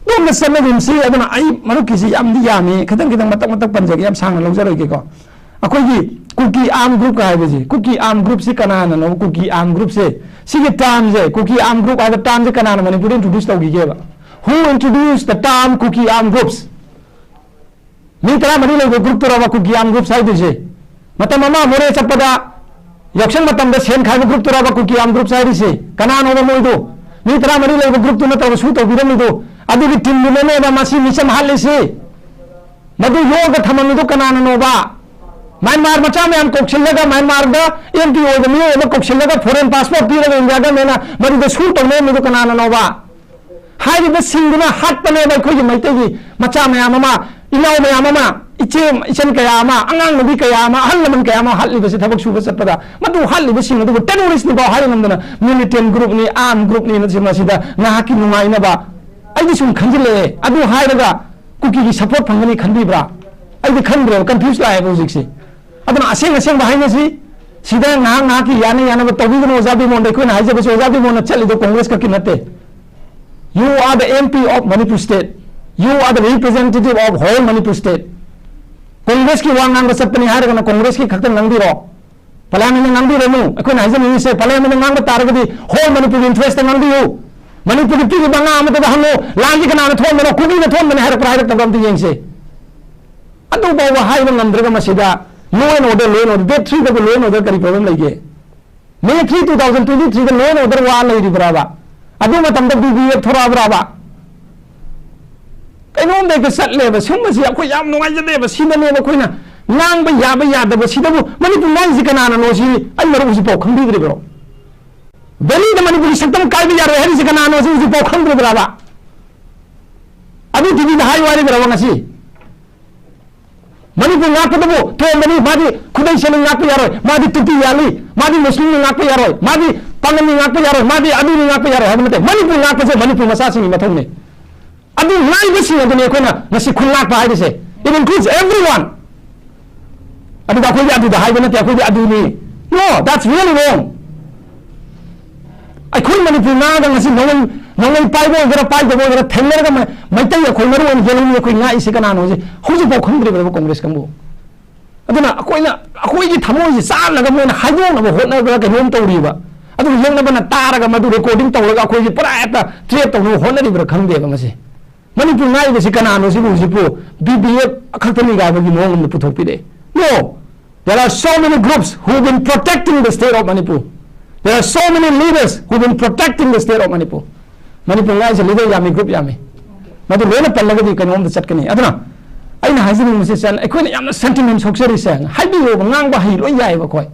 ꯑꯗꯣꯝꯗ ꯆꯠꯅꯒꯨꯝꯁꯤ꯫ ꯑꯗꯨꯅ ꯑꯩ ꯃꯔꯨꯞꯀꯤꯁꯤ ꯌꯥꯝꯗꯤ ꯌꯥꯝꯃꯤ, ꯈꯤꯇꯪ ꯈꯤꯇꯪ ꯃꯇꯛ ꯃꯇꯛ ꯄꯟꯖꯒꯦ, ꯌꯥꯝ ꯁꯥꯡꯅ ꯂꯧꯖꯔꯣꯏꯒꯦꯀꯣ꯫ ꯑꯩꯈꯣꯏꯒꯤ ꯀꯨꯀꯤ armed group ꯀ ꯍꯥꯏꯕꯁꯦ, ꯀꯨꯀꯤ armed group ꯁꯤ ꯀꯅꯥꯅꯅꯣ? ꯀꯨꯀꯤ armed group ꯁꯦ, ꯁꯤꯒꯤ term ꯁꯦ, ꯀꯨꯀꯤ armed group ꯍꯥꯏꯕ term ꯁꯦ ꯀꯅꯥꯅ ꯃꯅꯤꯄꯨꯔꯗ introduce ꯇꯧꯈꯤꯒꯦꯕ? Who introduced the term Kuki armed groups? ꯃꯤ ꯇꯔꯥꯃꯔꯤ ꯂꯩꯕ group ꯇꯨꯔꯕ ꯀꯨꯀꯤ armed groups ꯍꯥꯏꯗꯣꯏꯁꯦ? ꯃꯇꯝ ꯑꯃ ꯃꯣꯔꯦ ꯆꯠꯄꯗ ꯌꯥꯎꯁꯪ ꯃꯇꯝꯗ ꯁꯦꯟ ꯈꯥꯏꯕ group ꯇꯨꯔꯕ ꯀꯨꯀꯤ armed groups ꯍꯥꯏꯔꯤꯁꯦ? ꯀꯅꯥꯅꯣꯕ ꯃꯣꯏꯗꯣ? ꯃꯤ ꯇꯔꯥꯃꯔꯤ ꯂꯩꯕ group ꯇꯨ ꯅꯠꯇ꯭ꯔꯕ ꯁꯨ ꯇꯧꯕꯤꯔꯝꯃꯤꯗꯣ? ꯑꯗꯨꯒꯤ team ꯗꯨꯅꯅꯦꯕ ꯃꯁꯤ ꯃꯤꯆꯝ ꯍꯥꯠꯂꯤꯁꯤ꯫ ꯃꯗꯨ ꯌꯣꯛꯑꯒ ꯊꯝꯃꯝꯃꯤꯗꯣ ꯀꯅꯥꯅꯅꯣꯕ? ꯃ꯭ꯌꯥꯟꯃꯥꯔ ꯃꯆꯥ ꯃꯌꯥꯝ ꯀꯧꯁꯤꯜꯂꯒ ꯃ꯭ꯌꯥꯟꯃꯥꯔꯗ ꯑꯦꯝ ꯄꯤ ꯑꯣꯏꯕ ꯃꯤꯑꯣꯏ ꯑꯃ ꯀꯧꯁꯤꯜꯂꯒ foreign passport ꯄꯤꯔꯒ ꯏꯟꯗꯤꯌꯥ government ꯅ ꯃꯗꯨꯗ ꯁꯨ ꯇꯧꯅꯔꯝꯃꯤꯗꯣ ꯀꯅꯥꯅꯅꯣꯕ? ꯍꯥꯏꯔꯤꯕꯁꯤꯡꯗꯨꯅ ꯍꯥꯠꯄꯅꯦꯕ ꯑꯩꯈꯣꯏꯒꯤ ꯃꯩꯇꯩꯒꯤ ꯃꯆꯥ ꯃꯌꯥꯝ ꯑꯃ, ꯏꯅꯥꯎ ꯃꯌꯥꯝ ꯑꯃ꯫ ꯏꯆꯦ, ꯏꯆꯟ ꯀꯌꯥ ꯑꯃ, ꯑꯉꯥꯡ ꯅꯨꯄꯤ ꯀꯌꯥ ꯑꯃ, ꯑꯍꯜ ꯂꯃꯟ ꯀꯌꯥ ꯑꯃ ꯍꯥꯠꯂꯤꯕꯁꯤ, ꯊꯕꯛ ꯁꯨꯕ ꯆꯠꯄꯗ, ꯃꯗꯨ ꯍꯥꯠꯂꯤꯕꯁꯤꯡ ꯑꯗꯨꯕꯨ terrorist ꯅꯤꯐꯥꯎ ꯍꯥꯏꯕ ꯉꯝꯗꯅ, militant group ꯅꯤ, armed group ꯅꯤ, ꯃꯁꯤ, ꯃꯁꯤꯗ ꯉꯥꯏꯍꯥꯛꯀꯤ ꯅꯨꯡꯉꯥꯏꯅꯕ꯫ ꯑꯩꯗꯤ ꯁꯨꯝ ꯈꯟꯖꯤꯜꯂꯛꯑꯦ, ꯑꯗꯨ ꯍꯥꯏꯔꯒ ꯀꯨꯀꯤꯒꯤ support ꯐꯪꯒꯅꯤ ꯈꯟꯕꯤꯕ꯭ꯔꯥ? ꯑꯩꯗꯤ ꯈꯟꯗ꯭ꯔꯦꯕ, confuse ꯂꯥꯛꯑꯦꯕ ꯍꯧꯖꯤꯛꯁꯦ꯫ ꯑꯗꯨꯅ ꯑꯁꯦꯡ ꯑꯁꯦꯡꯕ ꯍꯥꯏꯅꯁꯤ, ꯁꯤꯗ ꯉꯥꯏꯍꯥꯛ ꯉꯥꯏꯍꯥꯛꯀꯤ ꯌꯥꯅ ꯌꯥꯅꯕ ꯇꯧꯕꯤꯒꯅꯨ ꯑꯣꯖꯥ ꯕꯤꯃꯣꯟꯗ꯫ ꯑꯩꯈꯣꯏꯅ ꯍꯥꯏꯖꯕꯁꯤ ꯑꯣꯖꯥ ꯕꯤꯃꯣꯟꯅ ꯆꯠꯂꯤꯗꯣ Congress ꯈꯛꯀꯤ ꯅꯠꯇꯦ꯫ You are the M P of Manipur state. You are the representative of whole Manipur state. Congress ꯀꯤ ꯋꯥ ꯉꯥꯡꯕ ꯆꯠꯄꯅꯤ ꯍꯥꯏꯔꯒꯅ Congress ꯀꯤ ꯈꯛꯇ ꯉꯥꯡꯕꯤꯔꯣ꯫ Parliament ꯗ ꯉꯥꯡꯕꯤꯔꯅꯨ꯫ ꯑꯩꯈꯣꯏꯅ ꯍꯥꯏꯖꯅꯤꯡꯉꯤꯁꯦ, Parliament ꯗ ꯉꯥꯡꯕ ꯇꯥꯔꯒꯗꯤ whole Manipur ꯒꯤ interest ꯇ ꯉꯥꯡꯕꯤꯌꯨ꯫ ꯃꯅꯤꯄꯨꯔꯒꯤ ꯄꯤꯛꯏꯕ ꯑꯉꯥꯡ ꯑꯃꯗꯨꯗ ꯍꯪꯉꯨ, ꯂꯥꯟꯁꯤ ꯀꯅꯥꯅ ꯊꯣꯛꯍꯟꯕꯅꯣ, ꯀꯨꯀꯤꯅ ꯊꯣꯛꯍꯟꯕꯅꯤ ꯍꯥꯏꯔꯛꯄ꯭ꯔꯥ ꯍꯥꯏꯔꯛꯇꯕ꯭ꯔꯥ ꯑꯝꯇ ꯌꯦꯡꯁꯦ꯫ ꯑꯗꯨ ꯐꯥꯎꯕ ꯍꯥꯏꯕ ꯉꯝꯗ꯭ꯔꯒ ꯃꯁꯤꯗ law and order, law and order, date three ꯗꯕꯨ law and order ꯀꯔꯤ problem ꯂꯩꯒꯦ? May three, two thousand twenty three the law and order ꯋꯥ ꯂꯩꯔꯤꯕ꯭ꯔꯥꯕ? ꯑꯗꯨ ꯃꯇꯝꯗ B B F ꯊꯣꯔꯛꯑꯕ꯭ꯔꯥꯕ? ꯀꯩꯅꯣꯝꯗ ꯍꯦꯛꯇ ꯆꯠꯂꯦꯕ꯫ ꯁꯨꯝꯕꯁꯤ ꯑꯩꯈꯣꯏ ꯌꯥꯝ ꯅꯨꯡꯉꯥꯏꯖꯗꯦꯕ꯫ ꯁꯤꯗꯅꯦꯕ ꯑꯩꯈꯣꯏꯅ ꯉꯥꯡꯕ ꯌꯥꯕ ꯌꯥꯗꯕ꯫ ꯁꯤꯗꯕꯨ ꯃꯅꯤꯄꯨꯔ ꯉꯥꯡꯉꯤꯁꯤ ꯀꯅꯥꯅꯅꯣ ꯁꯤ ꯑꯩ ꯃꯔꯨꯞ ꯍꯧꯖꯤꯛꯐꯥꯎ ꯈꯪꯕꯤꯗ꯭ꯔꯤꯕ꯭ꯔꯣ? Valley ꯗ ꯃꯅꯤꯄꯨꯔꯒꯤ ꯁꯛꯇꯝ ꯀꯥꯏꯕ ꯌꯥꯔꯣꯏ ꯍꯥꯏꯔꯤꯁꯤ ꯀꯅꯥꯅꯣ ꯁꯤ ꯍꯧꯖꯤꯛꯐꯥꯎ ꯈꯪꯗ꯭ꯔꯤꯕ꯭ꯔꯥꯕ? ꯑꯗꯨ T V ꯗ ꯍꯥꯏꯌꯨ ꯍꯥꯏꯔꯤꯕ꯭ꯔꯥꯕ ꯉꯁꯤ? ꯃꯅꯤꯄꯨꯔ ꯉꯥꯛꯄꯗꯕꯨ ꯇꯣꯝꯕꯅꯤ, ꯃꯥꯗꯤ ꯈꯨꯗꯩ ꯁꯦꯠꯂꯤ ꯉꯥꯛꯄ ꯌꯥꯔꯣꯏ, ꯃꯥꯗꯤ ꯇꯨꯄꯤ ꯌꯥꯜꯂꯤ, ꯃꯥꯗꯤ ꯃꯨꯁꯂꯤꯝꯅꯤ ꯉꯥꯛꯄ ꯌꯥꯔꯣꯏ, ꯃꯥꯗꯤ ꯄꯥꯉꯜꯅꯤ ꯉꯥꯛꯄ ꯌꯥꯔꯣꯏ, ꯃꯥꯗꯤ ꯑꯗꯨꯅꯤ ꯉꯥꯛꯄ ꯌꯥꯔꯣꯏ ꯍꯥꯏꯕ ꯅꯠꯇꯦ꯫ ꯃꯅꯤꯄꯨꯔ ꯉꯥꯛꯄꯁꯦ ꯃꯅꯤꯄꯨꯔ ꯃꯆꯥꯁꯤꯡꯒꯤ ꯃꯊꯧꯅꯤ꯫ ꯑꯗꯨ ꯉꯥꯛꯏꯕꯁꯤꯡ ꯑꯗꯨꯅꯤ ꯑꯩꯈꯣꯏꯅ ꯉꯁꯤ ꯈꯨꯜ ꯉꯥꯛꯄ ꯍꯥꯏꯔꯤꯁꯦ꯫ It includes everyone. ꯑꯗꯨꯗ ꯑꯩꯈꯣꯏꯗꯤ ꯑꯗꯨꯗ ꯍꯥꯏꯕ ꯅꯠꯇꯦ, ꯑꯩꯈꯣꯏꯗꯤ ꯑꯗꯨꯅꯤ꯫ No, that's really wrong. ꯑꯩꯈꯣꯏ ꯃꯅꯤꯄꯨꯔ ꯉꯥꯛꯑꯒ ꯉꯁꯤ ꯅꯣꯡꯃꯩ, ꯅꯣꯡꯃꯩ ꯄꯥꯏꯕ ꯑꯣꯏꯒꯦꯔꯥ ꯄꯥꯏꯗꯕ ꯑꯣꯏꯒꯦꯔꯥ ꯊꯦꯡꯅꯔꯒ ꯃ-, ꯃꯩꯇꯩ ꯑꯩꯈꯣꯏ ꯃꯔꯨ ꯑꯣꯏꯅ ꯌꯦꯜꯍꯧꯃꯤ ꯑꯩꯈꯣꯏ ꯉꯥꯛꯏꯁꯦ ꯀꯅꯥꯅꯣ ꯍꯧꯖꯤꯛ, ꯍꯧꯖꯤꯛꯐꯥꯎ ꯈꯪꯗ꯭ꯔꯤꯕ꯭ꯔꯕ ꯀꯣꯡꯒ꯭ꯔꯦꯁ ꯀꯥꯡꯕꯨ? ꯑꯗꯨꯅ ꯑꯩꯈꯣꯏꯅ, ꯑꯩꯈꯣꯏꯒꯤ ꯊꯃꯣꯏꯁꯦ ꯆꯥꯛꯅꯕ ꯃꯣꯏꯅ ꯍꯣꯠꯅꯕ꯭ꯔꯥ ꯀꯩꯅꯣꯝ ꯇꯧꯔꯤꯕ꯫ ꯑꯗꯨꯒ ꯌꯦꯛꯅꯕꯅ ꯇꯥꯔꯒ ꯃꯗꯨ recording ꯇꯧꯔꯒ ꯑꯩꯈꯣꯏꯁꯦ ꯄꯨꯔꯥ ꯍꯦꯛꯇ trap ꯇꯧꯅꯕ ꯍꯣꯠꯅꯔꯤꯕ꯭ꯔꯥ ꯈꯪꯗꯦꯕ ꯃꯁꯤ꯫ ꯃꯅꯤꯄꯨꯔ ꯉꯥꯛꯏꯕꯁꯤ ꯀꯅꯥꯅꯣ ꯁꯤꯕꯨ ꯍꯧꯖꯤꯛꯄꯨ? B B F ꯈꯛꯇꯅꯤ ꯀꯥꯏꯕꯒꯤ ꯃꯑꯣꯡ ꯑꯃ ꯄꯨꯊꯣꯛꯄꯤꯔꯛꯑꯦ꯫ No, there are so many groups who've been protecting the state of Manipur. There are so many leaders who've been protecting the state of Manipur. Manipur ꯉꯥꯛꯏꯁꯦ leader ꯌꯥꯝꯃꯤ, group ꯌꯥꯝꯃꯤ꯫ ꯃꯗꯨ ꯂꯣꯏꯅ ꯄꯜꯂꯒꯗꯤ ꯀꯩꯅꯣꯝꯗ ꯆꯠꯀꯅꯤ꯫ ꯑꯗꯨꯅ ꯑꯩꯅ ꯍꯥꯏꯖꯅꯤꯡꯕꯁꯦ, ꯆꯟ-, ꯑꯩꯈꯣꯏꯅ ꯌꯥꯝꯅ sentiment ꯁꯣꯛꯆꯔꯤꯁꯦ, ꯍꯥꯏꯕꯤꯌꯣꯕ, ꯉꯥꯡꯕ ꯍꯩ ꯂꯣꯏ ꯌꯥꯏꯑꯕ ꯑꯩꯈꯣꯏ꯫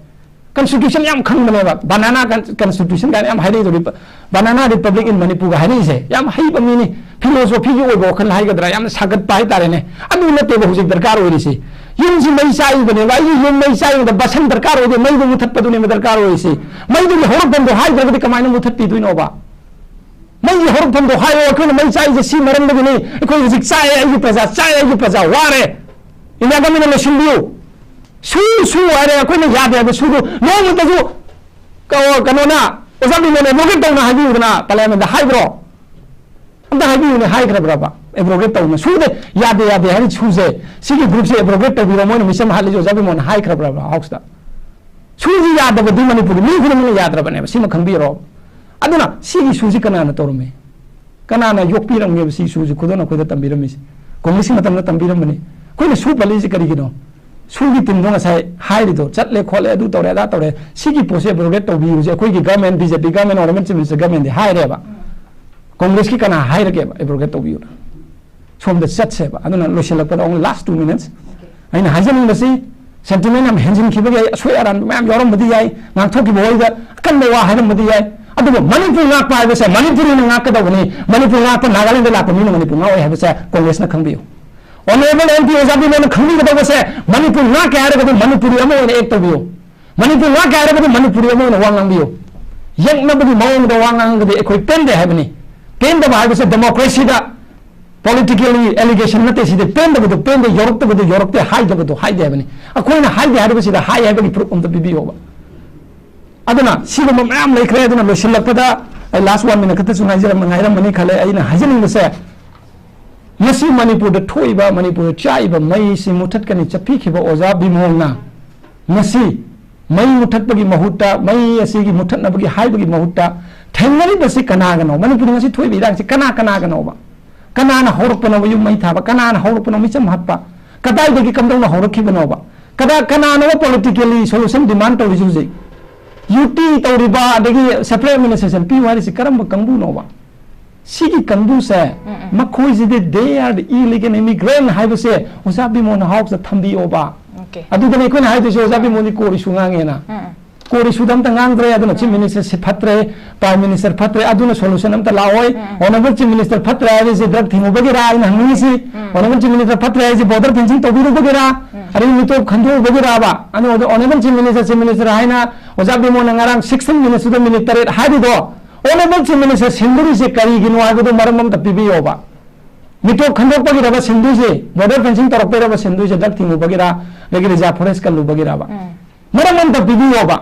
ꯀꯟꯁꯇꯤꯇ꯭ꯌꯨꯁꯟ ꯌꯥꯝ ꯈꯪꯕꯅꯦꯕ, ꯕꯅꯥꯅꯥ ꯀꯟꯁꯇꯤꯇ꯭ꯌꯨꯁꯟ ꯀꯥꯏꯅ ꯌꯥꯝ ꯍꯥꯏꯅꯩꯗꯣ, ꯕꯅꯥꯅꯥ ꯔꯤꯄꯕ꯭ꯂꯤꯛ ꯏꯟ ꯃꯅꯤꯄꯨꯔꯒ ꯍꯥꯏꯅꯩꯁꯦ꯫ ꯌꯥꯝ ꯍꯩꯕ ꯃꯤꯅꯤ, ꯐꯤꯂꯣꯁꯣꯐꯤꯒꯤ ꯑꯣꯏꯕ ꯋꯥꯈꯜ ꯍꯥꯏꯒꯗ꯭ꯔꯥ, ꯌꯥꯝꯅ ꯁꯥꯒꯠꯄ ꯍꯥꯏꯇꯥꯔꯦꯅꯦ꯫ ꯑꯗꯨ ꯅꯠꯇꯦꯕ ꯍꯧꯖꯤꯛ ꯗꯔꯀꯥꯔ ꯑꯣꯏꯔꯤꯁꯤ꯫ ꯌꯨꯝꯁꯤ ꯃꯩ ꯆꯥꯛꯏꯕꯅꯦꯕ, ꯑꯩꯒꯤ ꯌꯨꯝ ꯃꯩ ꯆꯥꯛꯏꯕꯗ ꯕꯁꯟ ꯗꯔꯀꯥꯔ ꯑꯣꯏꯗꯦ, ꯃꯩꯗꯨ ꯃꯨꯊꯠꯄꯗꯨꯅꯦꯕ ꯗꯔꯀꯥꯔ ꯑꯣꯏꯔꯤꯁꯤ꯫ ꯃꯩꯗꯨꯒꯤ ꯍꯧꯔꯛꯐꯝꯗꯣ ꯍꯥꯏꯗ꯭ꯔꯒꯗꯤ ꯀꯃꯥꯏꯅ ꯃꯨꯊꯠꯄꯤꯗꯣꯏꯅꯣꯕ? ꯃꯩꯒꯤ ꯍꯧꯔꯛꯐꯝꯗꯣ ꯍꯥꯏꯌꯣ꯫ ꯑꯩꯈꯣꯏꯅ ꯃꯩ ꯆꯥꯛꯏꯁꯦ ꯁꯤ ꯃꯔꯝꯗꯒꯤꯅꯤ꯫ ꯑꯩꯈꯣꯏ ꯍꯧꯖꯤꯛ ꯆꯥꯛꯑꯦ, ꯑꯩꯒꯤ ꯄ꯭ꯔꯖꯥ ꯆꯥꯛꯑꯦ, ꯑꯩꯒꯤ ꯄ꯭ꯔꯖꯥ ꯋꯥꯔꯦ꯫ ꯏꯟꯗꯤꯌꯥ ꯒꯃꯦꯟꯅ ꯂꯣꯏꯁꯤꯟꯕꯤꯌꯨ꯫ ꯁꯨ, ꯁꯨ ꯍꯥꯏꯔꯦ, ꯑꯩꯈꯣꯏꯅ ꯌꯥꯗꯦ ꯍꯥꯏꯕ ꯁꯨꯗꯨ ꯅꯣꯡꯃꯇꯁꯨ ꯀ-, ꯀꯩꯅꯣꯅ, ꯑꯣꯖꯥ ꯕꯤꯃꯣꯟ ꯑꯦꯗꯚꯣꯀꯦꯠ ꯇꯧꯅ ꯍꯥꯏꯕꯤꯌꯨꯗꯅ ꯄꯥꯔꯂꯤꯌꯥꯃꯦꯟꯗ ꯍꯥꯏꯕ꯭ꯔꯣ? ꯑꯝꯇ ꯍꯥꯏꯕꯤꯌꯨꯅꯦ, ꯍꯥꯏꯈ꯭ꯔꯕ꯭ꯔꯕ? ꯑꯦꯕ꯭ꯔꯣꯒꯦꯠ ꯇꯧꯅ ꯁꯨꯗꯦ, ꯌꯥꯗꯦ, ꯌꯥꯗꯦ ꯍꯥꯏꯔꯤ ꯁꯨꯁꯦ, ꯁꯤꯒꯤ ꯒ꯭ꯔꯨꯞꯁꯦ ꯑꯦꯕ꯭ꯔꯣꯒꯦꯠ ꯇꯧꯕꯤꯔꯣ, ꯃꯣꯏꯅ ꯃꯤꯆꯝ ꯍꯥꯠꯂꯤꯁꯦ ꯑꯣꯖꯥ ꯕꯤꯃꯣꯟꯅ ꯍꯥꯏꯈ꯭ꯔꯕ꯭ꯔꯕ ꯍꯥꯎꯁꯇ? ꯁꯨꯁꯤ ꯌꯥꯗꯕꯗꯤ ꯃꯅꯤꯄꯨꯔꯒꯤ ꯃꯤ ꯈꯨꯗꯤꯡꯃꯛꯅ ꯌꯥꯗ꯭ꯔꯕꯅꯦꯕ, ꯁꯤꯃ ꯈꯪꯕꯤꯔꯣ꯫ ꯑꯗꯨꯅ ꯁꯤꯒꯤ ꯁꯨꯁꯤ ꯀꯅꯥꯅ ꯇꯧꯔꯝꯃꯤ? ꯀꯅꯥꯅ ꯌꯣꯛꯄꯤꯔꯝꯒꯦꯕ ꯁꯤ ꯁꯨꯁꯤ ꯈꯨꯗꯣꯜ ꯑꯩꯈꯣꯏꯗ ꯇꯝꯕꯤꯔꯝꯃꯤꯁꯤ? ꯀꯣꯡꯒ꯭ꯔꯦꯁꯀꯤ ꯃꯇꯝꯗ ꯇꯝꯕꯤꯔꯝꯕꯅꯤ꯫ ꯑꯩꯈꯣꯏꯅ ꯁꯨ ꯄꯜꯂꯤꯁꯤ ꯀꯔꯤꯒꯤꯅꯣ? ꯁꯨꯒꯤ ꯇꯤꯝꯗꯣ ꯉꯁꯥꯏ ꯍꯥꯏꯔꯤꯗꯣ, ꯆꯠꯂꯦ ꯈꯣꯠꯂꯦ, ꯑꯗꯨ ꯇꯧꯔꯦ, ꯑꯗꯥ ꯇꯧꯔꯦ, ꯁꯤꯒꯤ ꯄꯣꯠꯁꯦ ꯑꯦꯕ꯭ꯔꯣꯒꯦꯠ ꯇꯧꯕꯤꯌꯨꯁꯦ ꯑꯩꯈꯣꯏꯒꯤ government, B J P government or home minister ꯒꯃꯦꯟꯗꯤ ꯍꯥꯏꯔꯦꯕ꯫ ꯀꯣꯡꯒ꯭ꯔꯦꯁꯀꯤ ꯀꯅꯥ ꯍꯥꯏꯔꯒꯦꯕ ꯑꯦꯕ꯭ꯔꯣꯒꯦꯠ ꯇꯧꯕꯤꯌꯨꯅ? ꯁꯣꯝꯗ ꯆꯠꯁꯦꯕ꯫ ꯑꯗꯨꯅ ꯂꯣꯏꯁꯤꯜꯂꯛꯄꯗ only last two minutes ꯑꯩꯅ ꯍꯥꯏꯖꯅꯤꯡꯕꯁꯤ, ꯁꯦꯟꯇꯤꯃꯦꯟ ꯌꯥꯝ ꯍꯦꯟꯖꯤꯟꯈꯤꯕ ꯌꯥꯏ, ꯑꯁꯣꯏ ꯑꯔꯥꯟꯕ ꯃꯌꯥꯝ ꯌꯥꯎꯔꯝꯕꯗꯤ ꯌꯥꯏ, ꯉꯥꯡꯊꯣꯛꯈꯤꯕ ꯋꯥꯍꯩꯗ ꯑꯀꯟꯕ ꯋꯥ ꯍꯥꯏꯔꯝꯕꯗꯤ ꯌꯥꯏ, ꯑꯗꯨꯕꯨ ꯃꯅꯤꯄꯨꯔ ꯉꯥꯛꯄ ꯍꯥꯏꯕꯁꯦ ꯃꯅꯤꯄꯨꯔꯤꯅ ꯉꯥꯛꯀꯗꯧꯕꯅꯤ꯫ ꯃꯅꯤꯄꯨꯔ ꯉꯥꯛꯄ ꯅꯥꯒꯥꯂꯦꯟꯗ ꯂꯥꯛꯄ ꯃꯤꯅ ꯃꯅꯤꯄꯨꯔ ꯉꯥꯛꯑꯣꯏ ꯍꯥꯏꯕꯁꯦ ꯀꯣꯡꯒ꯭ꯔꯦꯁꯅ ꯈꯪꯕꯤꯌꯨ꯫ ꯑꯣꯅꯔꯦꯕꯜ ꯑꯦꯝ ꯄꯤ ꯑꯣꯖꯥ ꯕꯤꯃꯣꯟꯅ ꯈꯪꯕꯤꯒꯗꯧꯕꯁꯦ, ꯃꯅꯤꯄꯨꯔ ꯉꯥꯛꯀꯦ ꯍꯥꯏꯔꯒꯗꯤ ꯃꯅꯤꯄꯨꯔꯤ ꯑꯃ ꯑꯣꯏꯅ ꯑꯦꯛ ꯇꯧꯕꯤꯌꯨ꯫ ꯃꯅꯤꯄꯨꯔ ꯉꯥꯛꯀꯦ ꯍꯥꯏꯔꯒꯗꯤ ꯃꯅꯤꯄꯨꯔꯤ ꯑꯃ ꯑꯣꯏꯅ ꯋꯥ ꯉꯥꯡꯕꯤꯌꯨ꯫ ꯌꯦꯛꯅꯕꯒꯤ ꯃꯑꯣꯡꯗ ꯋꯥ ꯉꯥꯡꯉꯒꯗꯤ ꯑꯩꯈꯣꯏ ꯄꯦꯟꯗꯦ ꯍꯥꯏꯕꯅꯤ꯫ ꯄꯦꯟꯗꯕ ꯍꯥꯏꯕꯁꯦ ꯗꯦꯃꯣꯀ꯭ꯔꯦꯁꯤꯗ ꯄꯣꯂꯤꯇꯤꯀꯦꯜꯂꯤ ꯑꯦꯂꯤꯒꯦꯁꯟ ꯅꯠꯇꯦ, ꯁꯤꯗꯤ ꯄꯦꯟꯗꯕꯗꯨ ꯄꯦꯟꯗꯦ, ꯌꯧꯔꯛꯇꯕꯗꯨ ꯌꯧꯔꯛꯇꯦ, ꯍꯥꯏꯗꯕꯗꯨ ꯍꯥꯏꯗꯦ ꯍꯥꯏꯕꯅꯤ꯫ ꯑꯩꯈꯣꯏꯅ ꯍꯥꯏꯗꯦ ꯍꯥꯏꯔꯤꯕꯁꯤꯗ ꯍꯥꯏ ꯍꯥꯏꯕꯒꯤ ꯄ꯭ꯔꯨꯐ ꯑꯝꯇ ꯄꯤꯕꯤꯌꯣꯕ꯫ ꯑꯗꯨꯅ ꯁꯤꯒꯨꯝꯕ ꯃꯌꯥꯝ ꯂꯩꯈ꯭ꯔꯦ꯫ ꯑꯗꯨꯅ ꯂꯣꯏꯁꯤꯜꯂꯛꯄꯗ ꯑꯩ ꯂꯥꯁ ꯋꯥꯟ ꯃꯤꯅꯠ ꯈꯛꯇꯁꯨ ꯉꯥꯏꯖꯔꯝ-, ꯉꯥꯏꯔꯝꯃꯅꯤ ꯈꯜꯂꯦ꯫ ꯑꯩꯅ ꯍꯥꯏꯖꯅꯤꯡꯕꯁꯦ, ꯉꯁꯤ ꯃꯅꯤꯄꯨꯔꯗ ꯊꯣꯛꯏꯕ, ꯃꯅꯤꯄꯨꯔꯗ ꯆꯥꯛꯏꯕ ꯃꯩꯁꯤ ꯃꯨꯊꯠꯀꯅꯤ ꯆꯠꯄꯤꯈꯤꯕ ꯑꯣꯖꯥ ꯕꯤꯃꯣꯜꯅ ꯉꯁꯤ ꯃꯩ ꯃꯨꯊꯠꯄꯒꯤ ꯃꯍꯨꯠꯇ, ꯃꯩ ꯑꯁꯤꯒꯤ ꯃꯨꯊꯠꯅꯕꯒꯤ ꯍꯥꯏꯕꯒꯤ ꯃꯍꯨꯠꯇ ꯊꯦꯡꯅꯔꯤꯕꯁꯤ ꯀꯅꯥꯒꯅꯣ? ꯃꯅꯤꯄꯨꯔꯗ ꯉꯁꯤ ꯊꯣꯛꯏꯕ ꯏꯔꯥꯡꯁꯤ ꯀꯅꯥ ꯀꯅꯥꯒꯅꯣꯕ? ꯀꯅꯥꯅ ꯍꯧꯔꯛꯄꯅꯣꯕ ꯌꯨꯝ ꯃꯩ ꯊꯥꯕ? ꯀꯅꯥꯅ ꯍꯧꯔꯛꯄꯅꯣ ꯃꯤꯆꯝ ꯍꯥꯠꯄ? ꯀꯗꯥꯏꯗꯒꯤ ꯀꯝꯗꯧꯅ ꯍꯧꯔꯛꯈꯤꯕꯅꯣꯕ? ꯀꯗꯥ-, ꯀꯅꯥꯅꯣꯕ ꯄꯣꯂꯤꯇꯤꯀꯦꯜꯂꯤ ꯁꯣꯂꯨꯁꯟ ꯗꯤꯃꯥꯟ ꯇꯧꯔꯤꯁꯤ ꯍꯧꯖꯤꯛ? ꯌꯨ ꯇꯤ ꯇꯧꯔꯤꯕ, ꯑꯗꯒꯤ ꯁꯦꯄꯔꯦꯠ ꯑꯦꯗꯃꯤꯅꯤꯁꯇ꯭ꯔꯦꯁꯟ ꯄꯤꯌꯨ ꯍꯥꯏꯔꯤꯁꯤ ꯀꯔꯝꯕ ꯀꯥꯡꯕꯨꯅꯣꯕ? ꯁꯤꯒꯤ ꯀꯥꯡꯕꯨꯁꯦ, ꯎꯝ, ꯎꯝ꯫ ꯃꯈꯣꯏꯁꯤꯗꯤ they are the illegal immigrant ꯍꯥꯏꯕꯁꯦ ꯑꯣꯖꯥ ꯕꯤꯃꯣꯟ ꯍꯥꯎꯁꯇ ꯊꯝꯕꯤꯌꯣꯕ꯫ ꯑꯣꯀꯦ꯫ ꯑꯗꯨꯗꯅꯦ ꯑꯩꯈꯣꯏꯅ ꯍꯥꯏꯗꯣꯏꯁꯦ, ꯑꯣꯖꯥ ꯕꯤꯃꯣꯟꯗꯤ ꯀꯣꯔꯤꯁꯨ ꯉꯥꯡꯉꯦꯅ꯫ ꯎꯝ, ꯎꯝ꯫ ꯀꯣꯔꯤ ꯁꯨꯗ ꯑꯝꯇ ꯉꯥꯡꯗ꯭ꯔꯦ꯫ ꯑꯗꯨꯅ ꯆꯤꯐ ꯃꯤꯅꯤꯁꯇꯔꯁꯤ ꯐꯠꯇ꯭ꯔꯦ, ꯄ꯭ꯔꯥꯏꯝ ꯃꯤꯅꯤꯁꯇꯔ ꯐꯠꯇ꯭ꯔꯦ, ꯑꯗꯨꯅ ꯁꯣꯂꯨꯁꯟ ꯑꯝꯇ ꯂꯥꯛꯑꯣꯏ꯫ ꯑꯣꯅꯔꯦꯕꯜ ꯆꯤꯐ ꯃꯤꯅꯤꯁꯇꯔ ꯐꯠꯇ꯭ꯔꯦ ꯍꯥꯏꯔꯤꯁꯦ ꯗ꯭ꯔꯒ ꯊꯤꯡꯉꯨꯕꯒꯤꯔꯥ? ꯑꯩꯅ ꯍꯪꯅꯤꯡꯉꯤꯁꯤ, ꯑꯣꯅꯔꯦꯕꯜ ꯆꯤꯐ ꯃꯤꯅꯤꯁꯇꯔ ꯐꯠꯇ꯭ꯔꯦ ꯍꯥꯏꯁꯦ ꯕꯣꯔꯗꯔ ꯐꯦꯟꯁꯤꯡ ꯇꯧꯕꯤꯔꯨꯕꯒꯤꯔꯥ? ꯑꯗꯩ ꯃꯤꯇꯣꯞ ꯈꯟꯗꯣꯛꯎꯕꯒꯤꯔꯕ? ꯑꯗꯣ honourable chief minister, chief minister ꯍꯥꯏꯅ ꯑꯣꯖꯥ ꯕꯤꯃꯣꯟꯅ ꯉꯔꯥꯡ ꯁꯤꯛꯁꯇꯤꯟ ꯃꯤꯅꯤꯠꯁꯇꯨꯗ ꯃꯤꯅꯤꯠ ꯇꯔꯦꯠ ꯍꯥꯏꯔꯤꯗꯣ, ꯑꯣꯅꯔꯦꯕꯜ ꯆꯤꯐ ꯃꯤꯅꯤꯁꯇꯔ ꯁꯤꯟꯗꯣꯔꯤꯁꯦ ꯀꯔꯤꯒꯤꯅꯣ ꯍꯥꯏꯕꯗꯣ ꯃꯔꯝ ꯑꯝꯇ ꯄꯤꯕꯤꯌꯣꯕ꯫ ꯃꯤꯇꯣꯞ ꯈꯟꯗꯣꯛꯄꯒꯤꯔꯕ ꯁꯤꯟꯗꯣꯏꯁꯦ? ꯕꯣꯔꯗꯔ ꯐꯦꯟꯁꯤꯡ ꯇꯧꯔꯛꯄꯩꯔꯕ ꯁꯤꯟꯗꯣꯏꯁꯦ? ꯗ꯭ꯔꯒ ꯊꯤꯡꯉꯨꯕꯒꯤꯔ? ꯑꯗꯒꯤ ꯔꯤꯖꯥꯔꯚ ꯐꯣꯔꯦꯁ ꯀꯜꯂꯨꯕꯒꯤꯔꯕ? ꯃꯔꯝ ꯑꯝꯇ ꯄꯤꯕꯤꯌꯣꯕ꯫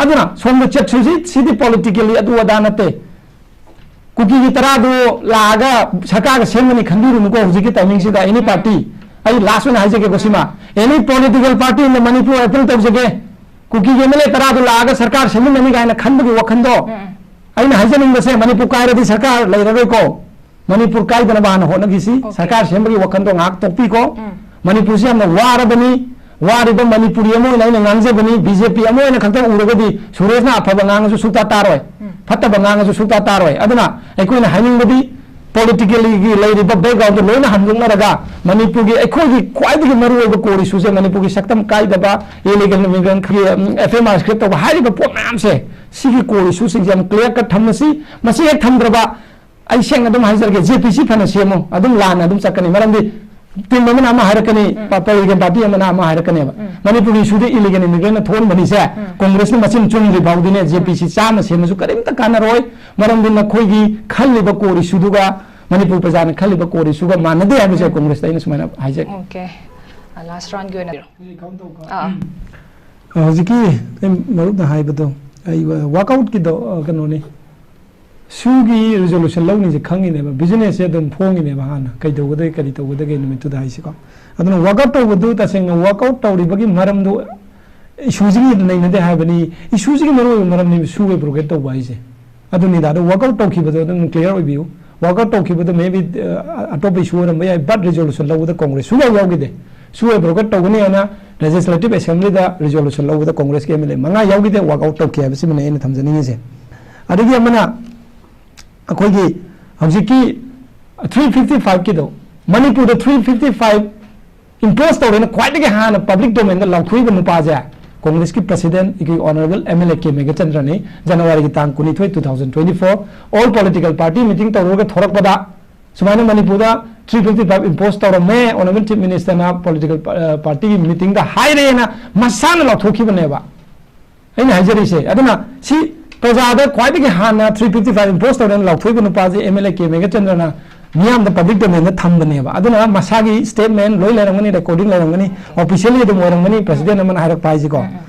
ꯑꯗꯨꯅ ꯁꯣꯝꯗ ꯆꯠꯁꯨꯁꯤ, ꯁꯤꯗꯤ ꯄꯣꯂꯤꯇꯤꯀꯦꯜꯂꯤ ꯑꯗꯨ ꯑꯗꯥ ꯅꯠꯇꯦ꯫ ꯀꯨꯀꯤꯒꯤ ꯇꯔꯥꯗꯨ ꯂꯥꯛꯑꯒ ꯁꯔꯀꯥꯔꯒ ꯁꯦꯝꯒꯅꯤ ꯈꯟꯕꯤꯔꯨꯅꯨꯀꯣ ꯍꯧꯖꯤꯛꯀꯤ ꯇꯥꯏꯃꯤꯡꯁꯤꯗ, ꯑꯦꯅꯤ ꯄꯥꯔꯇꯤ꯫ ꯑꯩ ꯂꯥꯁ ꯑꯣꯏꯅ ꯍꯥꯏꯖꯒꯦꯀꯣ ꯁꯤꯃ, ꯑꯦꯅꯤ ꯄꯣꯂꯤꯇꯤꯀꯦꯜ ꯄꯥꯔꯇꯤ ꯏꯟ ꯃꯅꯤꯄꯨꯔ ꯑꯦꯄꯤꯜ ꯇꯧꯖꯒꯦ, ꯀꯨꯀꯤꯒꯤ ꯑꯦꯝ ꯑꯦꯜ ꯑꯦ ꯇꯔꯥꯗꯨ ꯂꯥꯛꯑꯒ ꯁꯔꯀꯥꯔ ꯁꯦꯝꯃꯤꯟꯅꯅꯤ ꯀꯥꯏꯅ ꯈꯟꯕꯒꯤ ꯋꯥꯈꯟꯗꯣ, ꯑꯩꯅ ꯍꯥꯏꯖꯅꯤꯡꯕꯁꯦ, ꯃꯅꯤꯄꯨꯔ ꯀꯥꯏꯔꯗꯤ ꯁꯔꯀꯥꯔ ꯂꯩꯔꯔꯣꯏꯀꯣ꯫ ꯃꯅꯤꯄꯨꯔ ꯀꯥꯏꯗꯅꯕ ꯍꯥꯟꯅ ꯍꯣꯠꯅꯈꯤꯁꯤ꯫ ꯑꯣꯀꯦ꯫ ꯁꯔꯀꯥꯔ ꯁꯦꯝꯕꯒꯤ ꯋꯥꯈꯟꯗꯣ ꯉꯥꯏꯍꯥꯛ ꯇꯣꯛꯄꯤꯀꯣ꯫ ꯃꯅꯤꯄꯨꯔꯁꯤ ꯌꯥꯝꯅ ꯋꯥꯔꯕꯅꯤ꯫ ꯋꯥꯔꯤꯕ ꯃꯅꯤꯄꯨꯔꯤ ꯑꯃ ꯑꯣꯏꯅ ꯑꯩꯅ ꯉꯥꯡꯖꯕꯅꯤ, ꯕꯤ ꯖꯦ ꯄꯤ ꯑꯃ ꯑꯣꯏꯅ ꯈꯛꯇꯪ ꯎꯔꯒꯗꯤ ꯁꯨꯔꯦꯁꯅ ꯑꯐꯕ ꯉꯥꯡꯉꯁꯨ ꯁꯨꯛꯇꯥ ꯇꯥꯔꯣꯏ, ꯐꯠꯇꯕ ꯉꯥꯡꯉꯁꯨ ꯁꯨꯛꯇꯥ ꯇꯥꯔꯣꯏ꯫ ꯑꯗꯨꯅ ꯑꯩꯈꯣꯏꯅ ꯍꯥꯏꯅꯤꯡꯕꯗꯤ ꯄꯣꯂꯤꯇꯤꯀꯦꯜꯒꯤ ꯂꯩꯔꯤꯕ ꯕꯦꯛꯒ꯭ꯔꯥꯎꯟꯗꯨ ꯂꯣꯏꯅ ꯍꯟꯗꯣꯛꯅꯔꯒ ꯃꯅꯤꯄꯨꯔꯒꯤ ꯑꯩꯈꯣꯏꯒꯤ ꯈ꯭ꯋꯥꯏꯗꯒꯤ ꯃꯔꯨꯑꯣꯏꯕ ꯀꯣꯔ ꯏꯁꯨꯁꯦ, ꯃꯅꯤꯄꯨꯔꯒꯤ ꯁꯛꯇꯝ ꯀꯥꯏꯗꯕ, illegal ꯏꯃꯤꯒ꯭ꯔꯦꯟꯠꯀꯤ, um, F I R ꯁ꯭ꯀ꯭ꯔꯦꯞ ꯇꯧꯕ ꯍꯥꯏꯔꯤꯕ ꯄꯣꯠ ꯃꯌꯥꯝꯁꯦ, ꯁꯤꯒꯤ ꯀꯣꯔ ꯏꯁꯨꯁꯤꯡꯁꯦ ꯌꯥꯝ ꯀ꯭ꯂꯤꯌꯥꯔ ꯀꯠ ꯊꯝꯃꯁꯤ꯫ ꯃꯁꯤ ꯍꯦꯛ ꯊꯝꯗ꯭ꯔꯕ, ꯑꯩ ꯁꯦꯡꯅ ꯑꯗꯨꯝ ꯍꯥꯏꯖꯔꯒꯦ, ꯖꯦ ꯄꯤ ꯁꯤ ꯐꯅ ꯁꯦꯝꯃꯨ, ꯑꯗꯨꯝ ꯂꯥꯟꯅ ꯑꯗꯨꯝ ꯆꯠꯀꯅꯤ꯫ ꯃꯔꯝꯗꯤ ꯇꯤꯝ ꯑꯃꯅ ꯑꯃ ꯍꯥꯏꯔꯛꯀꯅꯤ, ꯎꯝ꯫ ꯄ-, ꯄꯣꯂꯤꯇꯤꯀꯦꯜ ꯄꯥꯔꯇꯤ ꯑꯃꯅ ꯑꯃ ꯍꯥꯏꯔꯛꯀꯅꯦꯕ꯫ ꯎꯝ꯫ ꯃꯅꯤꯄꯨꯔꯒꯤ ꯏꯁꯨꯗ ꯏꯂꯤꯒꯦꯜ ꯏꯃꯤꯒ꯭ꯔꯦꯟꯠꯅ ꯊꯣꯛꯍꯟꯕꯅꯤꯁꯦ, ꯎꯝ꯫ ꯀꯣꯡꯒ꯭ꯔꯦꯁꯅ ꯃꯆꯤꯟ ꯆꯨꯝꯗ꯭ꯔꯤ ꯐꯥꯎꯗꯤꯅꯦ, ꯖꯦ ꯄꯤ ꯁꯤ ꯆꯥꯝꯃ ꯁꯦꯝꯃꯁꯨ ꯀꯔꯤꯝꯇ ꯀꯥꯟꯅꯔꯣꯏ꯫ ꯃꯔꯝꯗꯤ ꯅꯈꯣꯏꯒꯤ ꯈꯜꯂꯤꯕ ꯀꯣꯔ ꯏꯁꯨꯗꯨꯒ ꯃꯅꯤꯄꯨꯔ ꯄ꯭ꯔꯖꯥꯅ ꯈꯜꯂꯤꯕ ꯀꯣꯔ ꯏꯁꯨꯒ ꯃꯥꯟꯅꯗꯦ ꯍꯥꯏꯕꯁꯦ ꯎꯝ꯫ ꯀꯣꯡꯒ꯭ꯔꯦꯁꯇ ꯑꯩꯅ ꯁꯨꯃꯥꯏꯅ ꯍꯥꯏꯖꯒꯦ꯫ ꯑꯣꯀꯦ꯫ ꯑ, ꯂꯥꯁ ꯔꯥꯎꯟꯒꯤ ꯑꯣꯏꯅ ꯑꯥ꯫ ꯑ, ꯍꯧꯖꯤꯛꯀꯤ ꯑꯩ ꯃꯔꯨꯞꯅ ꯍꯥꯏꯕꯗꯣ, ꯑꯩ ꯋꯥ-, ꯋꯥꯛꯑꯥꯎꯠꯀꯤꯗꯣ, ꯑ, ꯀꯩꯅꯣꯅꯤ, ꯁꯨꯒꯤ ꯔꯤꯖꯣꯂꯨꯁꯟ ꯂꯧꯅꯤꯁꯦ ꯈꯪꯉꯤꯅꯦꯕ, ꯕꯤꯖꯤꯅꯦꯁꯁꯦ ꯑꯗꯨꯝ ꯐꯣꯡꯉꯤꯅꯦꯕ ꯍꯥꯟꯅ, ꯀꯩꯗꯧꯒꯗꯒꯦ, ꯀꯔꯤ ꯇꯧꯒꯗꯒꯦ ꯅꯨꯃꯤꯠꯇꯨꯗ ꯍꯥꯏꯁꯤꯀꯣ꯫ ꯑꯗꯨꯅ ꯋꯥꯛꯑꯥꯎꯠ ꯇꯧꯕꯗꯨ ꯇꯁꯦꯡꯅ ꯋꯥꯛꯑꯥꯎꯠ ꯇꯧꯔꯤꯕꯒꯤ ꯃꯔꯝꯗꯨ ꯏꯁꯨꯁꯤꯒꯤ ꯅꯩꯅꯗꯦ ꯍꯥꯏꯕꯅꯤ, ꯏꯁꯨꯁꯤꯒꯤ ꯃꯔꯨꯑꯣꯏꯕ ꯃꯔꯝꯅꯤ ꯁꯨ ꯑꯦꯕ꯭ꯔꯣꯒꯦꯠ ꯇꯧꯕ ꯍꯥꯏꯁꯦ꯫ ꯑꯗꯨꯅꯤꯗ, ꯑꯗꯨ ꯋꯥꯛꯑꯥꯎꯠ ꯇꯧꯈꯤꯕꯗꯣ ꯑꯗꯨꯝ ꯀ꯭ꯂꯤꯌꯥꯔ ꯑꯣꯏꯕꯤꯌꯨ꯫ ꯋꯥꯛꯑꯥꯎꯠ ꯇꯧꯈꯤꯕꯗꯣ maybe, ꯑ, ꯑꯇꯣꯞꯄ ꯏꯁꯨ ꯑꯣꯏꯔꯝꯕ ꯌꯥꯏ, but ꯔꯤꯖꯣꯂꯨꯁꯟ ꯂꯧꯕꯗ ꯀꯣꯡꯒ꯭ꯔꯦꯁ ꯁꯨꯡꯌꯥꯎ ꯌꯥꯎꯈꯤꯗꯦ꯫ ꯁꯨ ꯑꯦꯕ꯭ꯔꯣꯒꯦꯠ ꯇꯧꯒꯅꯤ ꯍꯥꯏꯅ ꯂꯦꯖꯤꯁꯂꯦꯇꯤꯚ ꯑꯦꯁꯦꯝꯕ꯭ꯂꯤꯗ ꯔꯤꯖꯣꯂꯨꯁꯟ ꯂꯧꯕꯗ ꯀꯣꯡꯒ꯭ꯔꯦꯁꯀꯤ ꯑꯦꯝ ꯑꯦꯜ ꯑꯦ ꯃꯉꯥ ꯌꯥꯎꯈꯤꯗꯦ, ꯋꯥꯛꯑꯥꯎꯠ ꯇꯧꯈꯤ ꯍꯥꯏꯕꯁꯤꯃꯅꯤ ꯑꯩꯅ ꯊꯝꯖꯅꯤꯡꯉꯤꯁꯦ꯫ ꯑꯗꯒꯤ ꯑꯃꯅ ꯑꯩꯈꯣꯏꯒꯤ ꯍꯧꯖꯤꯛꯀꯤ ꯊ꯭ꯔꯤ ꯐꯤꯐꯇꯤ ꯐꯥꯏꯚꯀꯤꯗꯣ, ꯃꯅꯤꯄꯨꯔꯗ ꯊ꯭ꯔꯤ ꯐꯤꯐꯇꯤ ꯐꯥꯏꯚ ꯏꯝꯄꯣꯁ ꯇꯧꯔꯦꯅ ꯈ꯭ꯋꯥꯏꯗꯒꯤ ꯍꯥꯟꯅ ꯄꯕ꯭ꯂꯤꯛ ꯗꯣꯃꯦꯟꯗ ꯂꯥꯎꯊꯣꯛꯏꯕ ꯅꯨꯄꯥꯁꯦ, ꯀꯣꯡꯒ꯭ꯔꯦꯁꯀꯤ ꯄ꯭ꯔꯁꯤꯗꯦꯟ ꯑꯩꯈꯣꯏ honourable M L A K ꯃꯦꯘꯆꯟꯗ꯭ꯔꯅꯤ꯫ ꯖꯅꯋꯥꯔꯤꯒꯤ ꯇꯥꯡ ꯀꯨꯟꯅꯤꯊꯣꯏ, two thousand twenty four, all political party meeting ꯇꯧꯔꯒ ꯊꯣꯔꯛꯄꯗ ꯁꯨꯃꯥꯏꯅ ꯃꯅꯤꯄꯨꯔꯗ three fifty five impose ꯇꯧꯔꯝꯃꯦ, ꯑꯣꯅꯔꯦꯕꯜ ꯆꯤꯐ ꯃꯤꯅꯤꯁꯇꯔꯅ ꯄꯣꯂꯤꯇꯤꯀꯦꯜ ꯄꯥꯔꯇꯤꯒꯤ ꯃꯤꯇꯤꯡꯗ ꯍꯥꯏꯔꯦꯅ ꯃꯁꯥꯅ ꯂꯥꯎꯊꯣꯛꯈꯤꯕꯅꯦꯕ꯫ ꯑꯩꯅ ꯍꯥꯏꯖꯔꯤꯁꯦ꯫ ꯑꯗꯨꯅ ꯁꯤ ꯄ꯭ꯔꯖꯥꯗ ꯈ꯭ꯋꯥꯏꯗꯒꯤ ꯍꯥꯟꯅ three fifty five impose ꯇꯧꯔꯦꯅ ꯂꯥꯎꯊꯣꯛꯏꯕ ꯅꯨꯄꯥꯁꯦ ꯑꯦꯝ ꯑꯦꯜ ꯑꯦ ꯀꯦ ꯃꯦꯘꯆꯟꯗ꯭ꯔꯅ ꯃꯤꯌꯥꯝꯗ ꯄꯕ꯭ꯂꯤꯛ ꯗꯣꯃꯦꯟꯗ ꯊꯝꯕꯅꯦꯕ꯫ ꯑꯗꯨꯅ ꯃꯁꯥꯒꯤ ꯁ꯭ꯇꯦꯠꯃꯦꯟ ꯂꯣꯏ ꯂꯩꯔꯝꯒꯅꯤ, ꯔꯦꯀꯣꯔꯗꯤꯡ ꯂꯩꯔꯝꯒꯅꯤ, ꯑꯣꯐꯤꯁꯤꯌꯦꯜꯂꯤ ꯑꯗꯨꯝ ꯑꯣꯏꯔꯝꯒꯅꯤ, ꯄ꯭ꯔꯁꯤꯗꯦꯟ ꯑꯃꯅ ꯍꯥꯏꯔꯛꯄ ꯍꯥꯏꯁꯤꯀꯣ꯫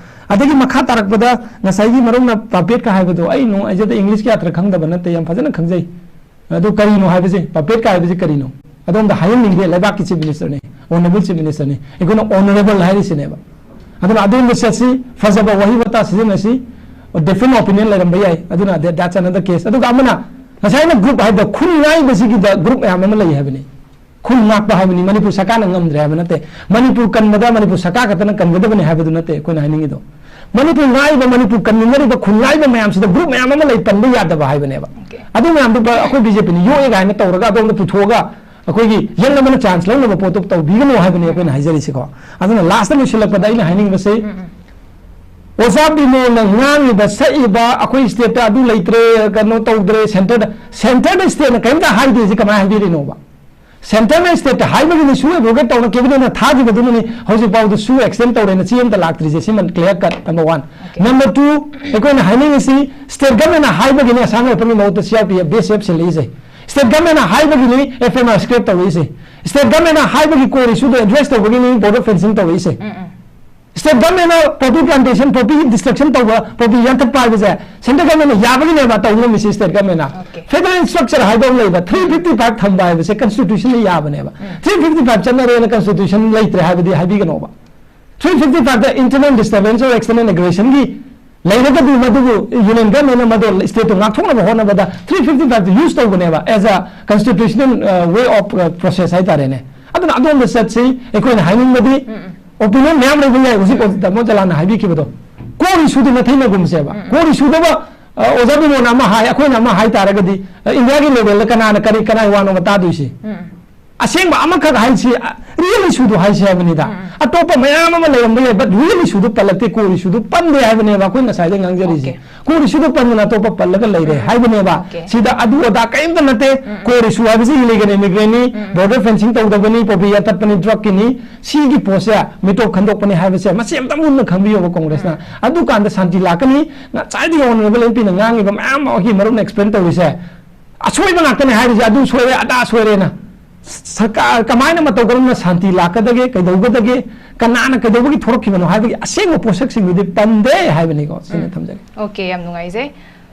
ꯑꯗꯒꯤ ꯃꯈꯥ ꯇꯥꯔꯛꯄꯗ ꯉꯁꯥꯏꯒꯤ ꯃꯔꯨꯞꯅ ꯄꯄꯦꯠꯀ ꯍꯥꯏꯕꯗꯣ, ꯑꯩ ꯅꯨꯡꯉꯥꯏꯖꯗꯦ, ꯏꯪꯂꯤꯁꯀꯤ ꯑꯔꯊ ꯈꯪꯗꯕ ꯅꯠꯇꯦ, ꯌꯥꯝ ꯐꯖꯅ ꯈꯪꯖꯩ꯫ ꯑꯗꯨ ꯀꯔꯤꯅꯣ ꯍꯥꯏꯕꯁꯦ, ꯄꯄꯦꯠꯀ ꯍꯥꯏꯕꯁꯦ ꯀꯔꯤꯅꯣ? ꯑꯗꯣꯝꯗ ꯍꯥꯏꯍꯟꯅꯤꯡꯗꯦ, ꯂꯩꯕꯥꯛꯀꯤ ꯆꯤꯐ ꯃꯤꯅꯤꯁꯇꯔꯅꯤ, ꯑꯣꯅꯔꯦꯕꯜ ꯆꯤꯐ ꯃꯤꯅꯤꯁꯇꯔꯅꯤ, ꯑꯩꯈꯣꯏꯅ ꯑꯣꯅꯔꯦꯕꯜ ꯍꯥꯏꯔꯤꯁꯤꯅꯦꯕ꯫ ꯑꯗꯨꯅ ꯑꯗꯣꯝꯗ ꯆꯠꯁꯤ, ꯐꯖꯕ ꯋꯥꯍꯩ ꯋꯥꯇꯥ ꯁꯤꯖꯤꯟꯅꯁꯤ, ꯗꯤꯐ꯭ꯔꯦꯟ ꯑꯣꯄꯤꯅꯤꯌꯟ ꯂꯩꯔꯝꯕ ꯌꯥꯏ, ꯑꯗꯨꯅ that- that's another case꯫ ꯑꯗꯨꯒ ꯑꯃꯅ ꯉꯁꯥꯏ ꯑꯩꯅ ꯒ꯭ꯔꯨꯞ ꯍꯥꯏꯕꯗꯣ, ꯈꯨꯟ ꯉꯥꯛꯏꯕꯁꯤꯒꯤꯗ ꯒ꯭ꯔꯨꯞ ꯃꯌꯥꯝ ꯑꯃ ꯂꯩ ꯍꯥꯏꯕꯅꯤ꯫ ꯈꯨꯟ ꯉꯥꯛꯄ ꯍꯥꯏꯕꯅꯤ, ꯃꯅꯤꯄꯨꯔ ꯁꯔꯀꯥꯔꯅ ꯉꯝꯗ꯭ꯔꯦ ꯍꯥꯏꯕ ꯅꯠꯇꯦ, ꯃꯅꯤꯄꯨꯔ ꯀꯟꯕꯗ ꯃꯅꯤꯄꯨꯔ ꯁꯔꯀꯥꯔ ꯈꯛꯇꯅ ꯀꯟꯒꯗꯕꯅꯤ ꯍꯥꯏꯕꯗꯨ ꯅꯠꯇꯦ ꯑꯩꯈꯣꯏꯅ ꯍꯥꯏꯅꯤꯡꯉꯤꯗꯣ꯫ ꯃꯅꯤꯄꯨꯔ ꯉꯥꯛꯏꯕ, ꯃꯅꯤꯄꯨꯔ ꯀꯟꯃꯤꯟꯅꯔꯤꯕ ꯈꯨꯟ ꯉꯥꯛꯏꯕ ꯃꯌꯥꯝꯁꯤꯗ ꯒ꯭ꯔꯨꯞ ꯃꯌꯥꯝ ꯑꯃ ꯂꯩ, ꯄꯟꯕ ꯌꯥꯗꯕ ꯍꯥꯏꯕꯅꯦꯕ꯫ ꯑꯗꯨ ꯃꯌꯥꯝꯗꯨ ꯄ- ꯑꯩꯈꯣꯏ ꯕꯤ ꯖꯦ ꯄꯤꯅ ꯌꯣꯛꯑꯦ ꯀꯥꯏꯅ ꯇꯧꯔꯒ ꯑꯗꯣꯝꯗ ꯄꯨꯊꯣꯛꯑꯒ ꯑꯩꯈꯣꯏꯒꯤ ꯌꯪ ꯑꯃꯅ ꯆꯥꯟꯁ ꯂꯧꯅꯕ ꯄꯣꯠꯇꯨ ꯇꯧꯕꯤꯒꯅꯨ ꯍꯥꯏꯕꯅꯤ ꯑꯩꯈꯣꯏꯅ ꯍꯥꯏꯖꯔꯤꯁꯤꯀꯣ꯫ ꯑꯗꯨꯅ ꯂꯥꯁꯇ ꯂꯣꯏꯁꯤꯜꯂꯛꯄꯗ ꯑꯩꯅ ꯍꯥꯏꯅꯤꯡꯕꯁꯤ, ꯑꯣꯖꯥ ꯕꯤꯃꯣꯜꯅ ꯉꯥꯡꯉꯤꯕ, ꯁꯛꯏꯕ, "ꯑꯩꯈꯣꯏ ꯁ꯭ꯇꯦꯠꯇ ꯑꯗꯨ ꯂꯩꯇ꯭ꯔꯦ, ꯀꯩꯅꯣ ꯇꯧꯗ꯭ꯔꯦ, ꯁꯦꯟꯇꯔꯗ", ꯁꯦꯟꯇꯔꯗ ꯁ꯭ꯇꯦꯠꯅ ꯀꯔꯤꯝꯇ ꯍꯥꯏꯗꯦ, ꯁꯤ ꯀꯃꯥꯏꯅ ꯍꯥꯏꯕꯤꯔꯤꯅꯣꯕ? ꯁꯦꯟꯇꯔꯅ ꯁ꯭ꯇꯦꯠꯇ ꯍꯥꯏꯕꯒꯤꯅꯤ, ꯁꯨ ꯑꯦꯕ꯭ꯔꯣꯒꯦꯠ ꯇꯧꯅ ꯀꯦꯕꯤꯅꯦꯠꯅ ꯊꯥꯈꯤꯕꯗꯨꯅꯅꯤ ꯍꯧꯖꯤꯛ ꯐꯥꯎꯗ ꯁꯨ ꯑꯦꯛꯁꯇꯦꯟ ꯇꯧꯔꯦꯅ ꯆꯦ ꯑꯃꯇ ꯂꯥꯛꯇ꯭ꯔꯤꯁꯦ꯫ ꯁꯤꯃ clear cut, number one. Number two, ꯑꯩꯈꯣꯏꯅ ꯍꯥꯏꯅꯤꯡꯉꯤꯁꯤ, ꯁ꯭ꯇꯦꯠ ꯒꯚꯔꯟꯃꯦꯟꯠꯅ ꯍꯥꯏꯕꯒꯤꯅꯤ ꯑꯁꯥꯝ ꯔꯥꯏꯐꯜꯒꯤ ꯃꯍꯨꯠꯇ C R P F, B S F ꯁꯤꯜꯂꯛꯏꯁꯦ꯫ ꯁ꯭ꯇꯦꯠ ꯒꯚꯔꯟꯃꯦꯟꯠꯅ ꯍꯥꯏꯕꯒꯤꯅꯤ ꯑꯦꯐ ꯑꯥꯏ ꯑꯥꯔ ꯁ꯭ꯀ꯭ꯔꯦꯞ ꯇꯧꯔꯛꯏꯁꯦ꯫ ꯁ꯭ꯇꯦꯠ ꯒꯚꯔꯟꯃꯦꯟꯠꯅ ꯍꯥꯏꯕꯒꯤ ꯀꯣꯔ ꯏꯁꯨꯗꯣ ꯑꯦꯗ꯭ꯔꯦꯁ ꯇꯧꯕꯒꯤꯅꯤ ꯕꯣꯔꯗꯔ ꯐꯦꯟꯁꯤꯡ ꯇꯧꯔꯛꯏꯁꯦ꯫ ꯁ꯭ꯇꯦꯠ ꯒꯚꯔꯟꯃꯦꯟꯠꯅ ꯄꯣꯄꯤ ꯄ꯭ꯂꯥꯟꯇꯦꯁꯟ, ꯄꯣꯄꯤ ꯗꯤꯁꯇ꯭ꯔꯛꯁꯟ ꯇꯧꯕ, ꯄꯣꯄꯤ ꯌꯥꯟꯊꯠꯄ ꯍꯥꯏꯕꯁꯦ ꯁꯦꯟꯇ꯭ꯔꯦꯜ ꯒꯚꯔꯟꯃꯦꯟꯠꯅ ꯌꯥꯕꯒꯤꯅꯦꯕ ꯇꯧꯔꯝꯃꯤꯁꯦ ꯁ꯭ꯇꯦꯠ ꯒꯚꯔꯟꯃꯦꯟꯠꯅ꯫ ꯐꯦꯗꯔꯦꯜ ꯁ꯭ꯇ꯭ꯔꯛꯆꯔ ꯍꯥꯏꯕ ꯑꯃ ꯂꯩꯕ, ꯊ꯭ꯔꯤ ꯐꯤꯐꯇꯤ ꯐꯥꯏꯚ ꯊꯝꯕ ꯍꯥꯏꯕꯁꯦ ꯀꯟꯁꯇꯤꯇ꯭ꯌꯨꯁꯟꯗ ꯌꯥꯕꯅꯦꯕ꯫ ꯊ꯭ꯔꯤ ꯐꯤꯐꯇꯤ ꯐꯥꯏꯚ ꯆꯠꯅꯔꯦꯅ ꯀꯟꯁꯇꯤꯇ꯭ꯌꯨꯁꯟ ꯂꯩꯇ꯭ꯔꯦ ꯍꯥꯏꯕꯗꯤ ꯍꯥꯏꯕꯤꯒꯅꯣꯕ꯫ ꯊ꯭ꯔꯤ ꯐꯤꯐꯇꯤ ꯐꯥꯏꯚꯇ internal disturbance or external aggressionꯒꯤ ꯂꯩꯔꯒꯗꯤ ꯃꯗꯨꯕꯨ ꯌꯨꯅꯤꯌꯟ ꯒꯚꯔꯟꯃꯦꯟꯠꯅ ꯃꯗꯨ ꯁ꯭ꯇꯦꯠꯇꯨ ꯉꯥꯛꯊꯣꯛꯅꯕ ꯍꯣꯠꯅꯕꯗ ꯊ꯭ꯔꯤ ꯐꯤꯐꯇꯤ ꯐꯥꯏꯚꯇ ꯌꯨꯁ ꯇꯧꯕꯅꯦꯕ, as a constitutional, uh, way of, uh, process ꯍꯥꯏꯇꯥꯔꯦꯅꯦ꯫ ꯑꯗꯨꯅ ꯑꯗꯣꯝꯗ ꯆꯠꯁꯤ꯫ ꯑꯩꯈꯣꯏꯅ ꯍꯥꯏꯅꯤꯡꯕꯗꯤ, ꯑꯣꯄꯤꯅꯤꯌꯟ ꯃꯌꯥꯝ ꯂꯩꯕ ꯌꯥꯏ꯫ ꯍꯧꯖꯤꯛ ꯇꯥꯃꯣ ꯖꯂꯥꯟꯅ ꯍꯥꯏꯕꯤꯈꯤꯕꯗꯣ, ꯀꯣꯔ ꯏꯁꯨꯗꯨ ꯅꯥꯊꯩꯅꯒꯨꯝꯁꯦꯕ꯫ ꯀꯣꯔ ꯏꯁꯨꯗꯕ, ꯑ, ꯑꯣꯖꯥ ꯕꯤꯃꯣꯜꯅ ꯑꯃ ꯍꯥꯏ, ꯑꯩꯈꯣꯏꯅ ꯑꯃ ꯍꯥꯏ ꯇꯥꯔꯒꯗꯤ, ꯑ, ꯏꯟꯗꯤꯌꯥꯒꯤ ꯂꯦꯚꯦꯜꯗ ꯀꯅꯥꯅ ꯀꯔꯤ, ꯀꯅꯥꯒꯤ ꯋꯥꯅꯣꯕ ꯇꯥꯗꯣꯏꯁꯦ? ꯑꯁꯦꯡꯕ ꯑꯃꯈꯛ ꯍꯥꯏꯁꯤ, real issue ꯗꯣ ꯍꯥꯏꯁꯤ ꯍꯥꯏꯕꯅꯤꯗ꯫ ꯑꯇꯣꯞꯄ ꯃꯌꯥꯝ ꯑꯃ ꯂꯩꯔꯝꯕ ꯌꯥꯏ, but real issue ꯗꯣ ꯄꯜꯂꯛꯇꯦ, core issue ꯗꯣ ꯄꯟꯗꯦ ꯍꯥꯏꯕꯅꯦꯕ ꯑꯩꯈꯣꯏ ꯉꯁꯥꯏꯗꯩ ꯉꯥꯡꯖꯔꯤꯁꯦ꯫ Okay. Core issue ꯗꯣ ꯄꯟꯗꯅ ꯑꯇꯣꯞꯄ ꯄꯜꯂꯒ ꯂꯩꯔꯦ ꯍꯥꯏꯕꯅꯦꯕ꯫ Okay. ꯁꯤꯗ ꯑꯗꯨ ꯑꯗꯥ ꯀꯔꯤꯝꯇ ꯅꯠꯇꯦ꯫ Core issue ꯍꯥꯏꯕꯁꯤ illegal immigrant ꯅꯤ, border fencing ꯇꯧꯗꯕꯅꯤ, poppy ꯌꯥꯟꯊꯠꯄꯅꯤ, drug ꯀꯤꯅꯤ, ꯁꯤꯒꯤ ꯄꯣꯠꯁꯦ ꯃꯤꯇꯣꯞ ꯈꯟꯗꯣꯛꯄꯅꯤ ꯍꯥꯏꯕꯁꯦ ꯃꯁꯤ ꯑꯝꯇ ꯃꯨꯟꯅ ꯈꯪꯕꯤꯌꯣꯕ ꯀꯣꯡꯒ꯭ꯔꯦꯁꯅ꯫ ꯑꯗꯨꯀꯥꯟꯗ ꯁꯥꯟꯇꯤ ꯂꯥꯛꯀꯅꯤ꯫ ꯉꯁꯥꯏꯗꯒꯤ Honourable MP ꯅ ꯉꯥꯡꯉꯤꯕ ꯃꯌꯥꯝ ꯑꯃꯒꯤ ꯃꯔꯨꯞꯅ explain ꯇꯧꯔꯤꯁꯦ ꯑꯁꯣꯏꯕ ꯉꯥꯛꯇꯅꯦ ꯍꯥꯏꯔꯤꯁꯦ, ꯑꯗꯨ ꯁꯣꯏꯔꯦ, ꯑꯗꯥ ꯁꯣꯏꯔꯦꯅ꯫ ꯁꯔꯀꯥꯔ ꯀꯃꯥꯏꯅ ꯃꯇꯧ ꯀꯔꯝꯅ ꯁꯥꯟꯇꯤ ꯂꯥꯛꯀꯗꯒꯦ, ꯀꯩꯗꯧꯒꯗꯒꯦ, ꯀꯅꯥꯅ ꯀꯩꯗꯧꯕꯒꯤ ꯊꯣꯛꯂꯛꯈꯤꯕꯅꯣ ꯍꯥꯏꯕꯒꯤ ꯑꯁꯦꯡꯕ ꯄꯣꯠꯁꯛꯁꯤꯡꯗꯨꯗꯤ ꯄꯟꯗꯦ ꯍꯥꯏꯕꯅꯤꯀꯣ꯫ ꯁꯤꯅ ꯊꯝꯖꯒꯦ꯫ Okay, ꯌꯥꯝ ꯅꯨꯡꯉꯥꯏꯖꯩ꯫